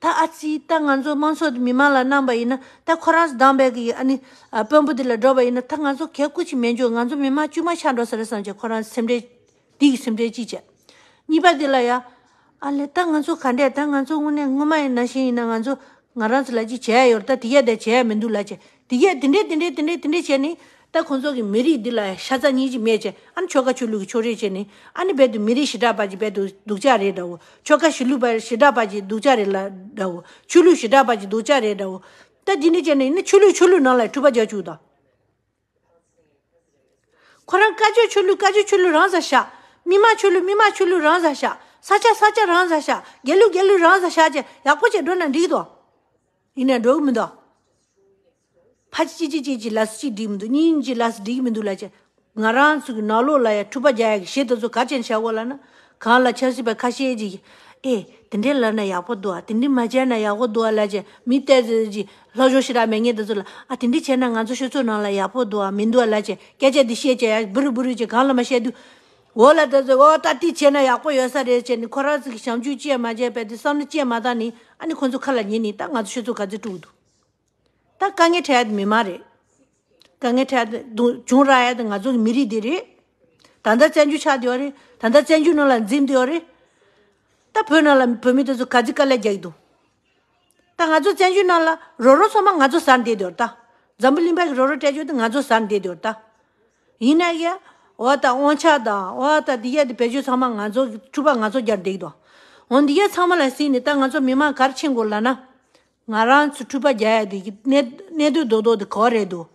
ད་ཨ་ཙི་ད་ང་ཚོ་དམངས་གཙོ་འདི་མི་མང་ལ་གནང་པ་ཡིན་ན་ད་ཁོ་རང་ཚོ་བདམས་པའི་གི་ཨ་ནི་ཨ་དཔོན་པོ་འདི་ལ་འགྲོ་བ་ཡིན་ན་ད་ང་ཚོ་གལ་སྐུ་ཅིག་མེད་འཇོག་ང་ཚོ་མི་མང་དཀྱུས་མ་ཆགས་འགྲོ་ས་རེད་བསམ་བྱས་ཁོ་རང་སེམས་ཁྲལ་འདི་གི་སེམས་ཁྲལ་ཅིག་བྱས། གཉིས་པ་འདི་ལ་ཡ། ཨ་ལས་ད་ང་ཚོ་ག་འདྲས་ད་ང་ཚོ་དངོས་གནས་སྔོན་མ་ཡིན་ན་བཞིན་ཡིན་ན་ང་ཚོ་ང་རང་ཚོ་ལ་ཅིག་བྱས་ཡོད་ད་དེ་གས་དེ་བྱས་མི་འདུག་ལབ་བྱས་དེ་གས་དེ་འདྲས་དེ་འདྲས་དེ་འདྲས་དེ་འདྲས་བྱས་ནས། ད་ཁོང་ཚོ་གི་མི་རིགས་འདི་ལ་ཤ་ཚ་གཉིས་ཀྱི་མེད་ཅེས་ཨ་ནི་ཆོལ་ཁ་ཆོས་ལུགས་ཀྱི་ཕྱོགས་རིས་བྱས་ནས་ཨ་ནི་རྦད་དེ་མི་རིགས་ཞེ་དྲག་པ་ཅིག་རྦད་དེ་སྡུག་ཅག་རེད་འདྲ་བོ། ཆོལ་ཁ་ཞི་ལུགས་པ་ཞེ་དྲག་པ་ཅིག་སྡུག་ཅག་རེད་ལ་འདྲ་བོ། ཆོས་ལུགས་ཞེ་དྲག་པ་ཅིག་སྡུག་ཅག་རེད་འདྲ་བོ། ད་འདི་འདྲ་བྱས་ནས་ཨ་ནི་ཆོས་ལུགས་ཆོས་ལུགས་ནང་ལ་འཁྲུག་པ་རྒྱག་བཅུག་དང་། ཁོ་རང་བཀའ་ཆོས་ཆོས་ལུགས་བཀའ་ཆོས་ཆོས་ལུགས་རང་ས་བཞག་མི་མང་ཆོས་ལུགས་མི་མང་ཆོས་ལུགས་རང་ས་བཞག་ས་ཆ་ས་ཆ་རང་ས་བཞག་རྒྱལ་ལུགས་རྒྱལ་ལུགས་རང་ས་བཞག་ཅེས་ཡག་པོ་བྱས་འགྲོ་ན་འགྲིག་གི་འདུག་ཡིན་ནའི་འགྲོ་གི་མི་འདུག་ཕ་གཅིག་གཅིག་གཅིག་གཅིག་ལ་སུ་གཅིག་འགྲིག་མི་འདུག་གཉིས་གཉིས་གཅིག་ལ་སུ་འགྲིག་མི་འདུག་ལབ་བྱས། ང་རང་ཚོ་གི་ནང་ལོགས་ལ་ཡ་འཁྲུག་པ་རྒྱག་ཡ་གི་གཞི་དེ་ཚོ་ག་ཅན་བྱ་དགོས་ལབ་ན། གང་ལ་ཆབ་སྲིད་པ་ཁ་ཤས་ཅིག་གིས། ཨེ། དེ་འདྲས་ལབ་ན་ཡག་པོ་འདུག་ཨ། དེ་འདྲས་མ་བྱས་ན་ཡག་པོ་འདུག་ཨ་ལབ་བྱས་མི་ཏོག་ཙམ་ཅིག་ལྷག་ཞོར་ཞེ་དྲག་མེད་མཁན་དེ་ཚོ་ལ་ཨ་དེ་འདྲས་བྱས་ན་ང་ཚོ་ཆོས་ཚོགས་ནང་ལ་ཡག་པོ་འདུག་ཨ་མི་འདུག་ཨ་ལབ་བྱས་སྐད་ཆ་འདི་བཤད་བྱས་ཡ་འབུ་རུ་འབུ་རུ་བྱས་གང་ལ་མ་བཤད་དུས། འོ་ལ་དེ་ཚོ་འོ་ད་དེ་བྱས་ན་ཡག་པོ་ཡོད་ས་རེད་བྱས་ནས་ཁོ་རང་ཚོ་གི་བྱམས་སྐྱོང་ཅི་ཡང་མ་བྱས་པ་དེ་བསམ་བློ་ཅི་ཡང་མ་བཏང་ནས་ཨ་ནི་ཁོ་ཚོ་ཁ་ལ་ཉན་ནས་ད་ང་ཚོ་ཆོས་ཚོགས་ག་ཚོད་དཀྲུགས་འདུག་ད་དཀའ་ངལ་འཕྲད་ཡ་དེ་མི་མང་རེད། དཀའ་ངལ་འཕྲད་ཡ་དེ་འདུག་བྱུང་རག་ཡ་དེ་ང་ཚོ་གི་མི་རིགས་དེ་རེད། ད་ལྟ་བཙན་བྱོལ་ཆགས་བསྡད་ཡོད་རེད། ད་ལྟ་བཙན་བྱོལ་ནང་ལ་འཛིན་བསྡད་ཡོད་རེད། ད་བོད་ནང་ལ་བོད་མི་དེ་ཚོ་ག་ཚོད་དཀའ་ལས་རྒྱག་གི་འདུག་ད་ང་ཚོ་བཙན་བྱོལ་ནང་ལ་རོགས་རོགས་ཚང་མ་ང་ཚོ་ཟ་ནས་བསྡད་ཡོད་རེད་ད། འཛམ་བུ་གླིང་པ་གི་རོགས་རོགས་སྤྲད་རྒྱུ་དེ་ང་ཚོ་ཟ་ནས་བསྡད་ཡོད་རེད་ད། ཡིན་ན་ཡང་། འོ་ད་དབང་ཆ་དང་འོ་ད་འདི་ག་དེ་བེད་སྤྱོད་ཚང་མ་ང་ཚོ་གི་འཁྲུག་པ་ང་ཚོ་རྒྱབ་བསྡད་ཀྱི་འདུག་འོ་འདི་ག་ཚང་མ་ལ་གཟིགས་ནས་ད་ང་ཚོ་མི་མང་ག་རེ་ཕྱིན་དགོས་ལབ་ན། ང་རང་ཚོ་འཁྲུག་པ་རྒྱག་ཡ་དེ་གི་གནད་གནད་དོན་རྡོག་རྡོག་དེ་ག་བ་རེད་འདུག་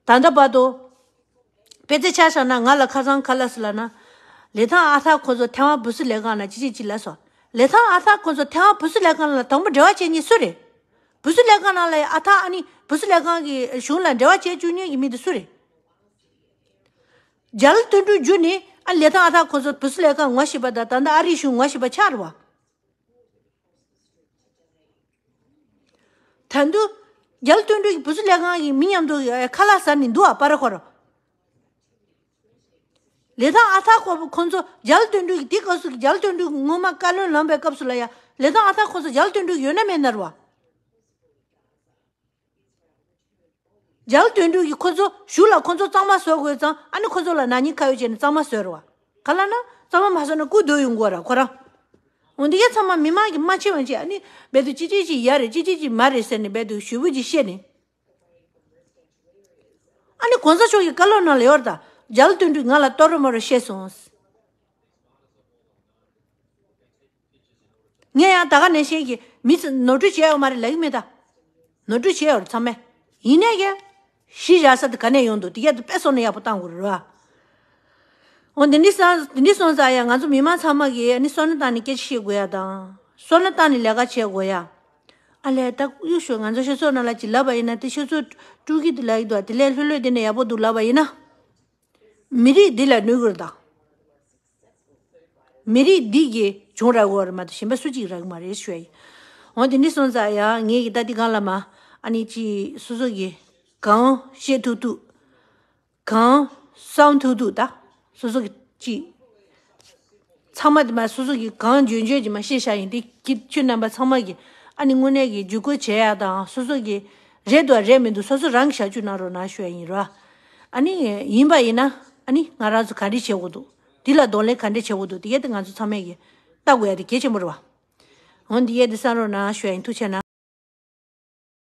ད་ལྟ་བར་དུ། དཔེ་ཆ་ཆ་བཞག་ན་ང་ལ་ཁ་སང་ག་ལབ་སོང་ལབ་ན། ལི་ཐང་ཨ་ཐར་ཁོ་ཚོ་ཐའེ་ཝན་བུ་སུ་ལས་ཁང་ལ་ཅི་ཅི་ཅི་ལབ་སོང་། ལི་ཐང་ཨ་ཐར་ཁོ་ཚོ་ཐའེ་ཝན་བུ་སུ་ལས་ཁང་ལ་དང་པོ་འབྲེལ་བ་བྱེད་མཁན་སུ་རེད། བུ་སུ་ལས་ཁང་ནང་ལ་ཨ་ཐར་ཨ་ནི་བུ་སུ་ལས་ཁང་གི་གཞུང་ལ་འབྲེལ་བ་བྱེད་བཅུག་མཁན་གྱི་མི་དེ་སུ་རེད། རྒྱ་ལོ་དོན་གྲུབ་བརྒྱུད་ནས་ཨ་ལི་ཐང་ཨ་ཐར་ཁོ་ཚོ་བུ་སུ་ལས་ཁང་ངོ་ཤེས་པ་དང་ད་ལྟ་ཨ་རིའི་གཞུང་ངོ་ཤེས་པ་ཆགས་རེད་བ། ད་དུང་། རྒྱ་ལོ་དོན་གྲུབ་ཀྱི་བུ་སུ་ལས་ཁང་གི་མི་མཉམ་དུ་ཁ་ལག་ཟ་ནས་འདུག་ཨ་པ་ར་ཁོ་ར། ལི་ཐང་ཨ་ཐར་ཁོ་ཁོ་ཚོ་རྒྱ་ལོ་དོན་གྲུབ་ཀྱི་དེ་སྐབས་སུ་རྒྱ་ལོ་དོན་གྲུབ་ཀྱི་སྔོན་མ་བཀའ་བློན་ལངས་པའི་སྐབས་སུ་ལ་ཡ་ལི་ཐང་ཨ་ཐར་ཁོ་ཚོ་རྒྱ་ལོ་དོན་གྲུབ་ཡོད་ན་མེད་ན་རེད་བ། རྒྱ་ལོ་དོན་གྲུབ་ཀྱིས་ཁོ་ཚོ་གཞུག་ལ་ཁོ་ཚོ་གཙང་མ་བཟོ་དགོས་ཙང་ཨ་ནི་ཁོ་ཚོ་ལ་ནག་ཉེས་ཁ་གཡོགས་བྱས་ནས་གཙང་མ་བཟོས་རེད་བ། ག་ལ་ན་གཙང་མ་མ་བཟོས་ན་སྐུ་སྡུག་ཡོང་གི་རེད་ཁོ་རང་། འོ་འདི་ག་ཚང་མ་མི་མང་གིས་མ་ཤེས་པ་བྱས་ཨ་ནི་རྦད་དེ་ཅི་ཅི་ཅི་ཡ་རེད་ཅི་ཅི་ཅི་མ་རེད་ཟེར་ནས་རྦད་དེ་ཞུ་བོ་ཅིག་བཤད་ནས། ཨ་ནི་གོང་ས་མཆོག་གི་བཀའ་སློབ་ནང་ལ་ཡོད་རེད་ད། རྒྱ་ལོ་དོན་གྲུབ་ང་ལ་ལྟོ་རོ་མོ་རོ་བཤད་སོང་། ངས་ཡང་ད་ག་ནང་བཞིན་གྱི་མི་ཚོ་ནོར་འཁྲུལ་བྱས་ཡོད་མ་རེད་ལབ་ཀྱི་མེད་ད། ནོར་འཁྲུལ་བྱས་ཡོད་རེད་ཚང་མས། ཡིན་ནའི་ཀྱང་། གཞི་བཞག་ས་དེ་ག་ནས་ཡོང་འདུག་དེ་ག་དེ་དཔེ་སོང་ན་ཡག་པོ་བཏང་དགོས་རེད་བ། འོ་འདི་འདྲ་སོང་འདི་འདྲ་སོང་ཙང་ཡང་ང་ཚོ་མི་མང་ཚང་མ་གིས་ཨ་ནི་བསོད་ནམས་བཏང་ནས་སྐད་ཆ་བཤད་དགོས་ཡ་དང་། བསོད་ནམས་བཏང་ནས་ལས་ཀ་བྱེད་དགོས་ཡ། ཨ་ལས་ད་གཡུག་ཤོག་ང་ཚོ་ཤོ་ཚོགས་ནང་ལ་ཅིག་ལབ་པ་ཡིན་ན་དེ་ཤོ་ཚོགས་དཀྲུག་གི་འདུག་ལབ་ཡི་འདུག་དེ་ལས་ལྷོད་ལྷོད་དེ་ནས་ཡག་པོ་འདུག་ལབ་པ་ཡིན་ན། མི་རིགས་འདི་ལ་གནོད་གི་རེད་ད། མི་རིགས་འདི་གི་བྱུང་རག་གི་རེད་མ་གཏོགས་གཞན་པ་སུ་གཅིག་རག་གི་མ་རེད་ཞུ་ཡ་ཡིན། འོ་དེ་འདྲ་སོང་ཙང་ཡང་ངེད་ཀྱི་ད་འདི་སྒང་ལ་མ་ཨ་ནི་ཅི་སོ་སོ་གི་གང་བཤད་ཐུབ་ཐུབ། གང་བསམ་ཐུབ་ཐུབ་ད། སོ་སོ་གི་ཅི། ཚང་མ་དེ་མ་སོ་སོ་གི་གང་འཇོན་འཇོན་གྱི་མ་བཤད་བཞག་ཡིན་དེ་ཁྱེད་ཁྱོད་རྣམ་པ་ཚང་མ་གི་ཨ་ནི་དངོས་གནས་ཀྱི་བརྒྱུད་སྐུར་བྱེད་ཡ་དང་སོ་སོ་གི་རེད་འདུག་རེད་མི་འདུག་སོ་སོ་རང་གི་བྱ་སྤྱོད་གནང་རོགས་གནང་ཞུ་ཡ་ཡིན་རོ། ཨ་ནི་ཡིན་པ་ཡིན་ན་ཨ་ནི་ང་རང་ཚོ་ག་འདྲ་བྱེད་དགོས་འདུག་དེ་ལ་གདོང་ལེན་ག་འདྲ་བྱེད་དགོས་འདུག་དེ་ག་དེ་ང་ཚོ་ཚང་མས་ཀྱི་ལྟ་དགོས་ཡ་དེ་གལ་ཆེན་པོ་རེད་བ། འོ་འདི་ཡས་དེ་བསམ་རོགས་གནང་ཞུ་ཡ་ཡིན། ཐུགས་རྗེ་གནང་།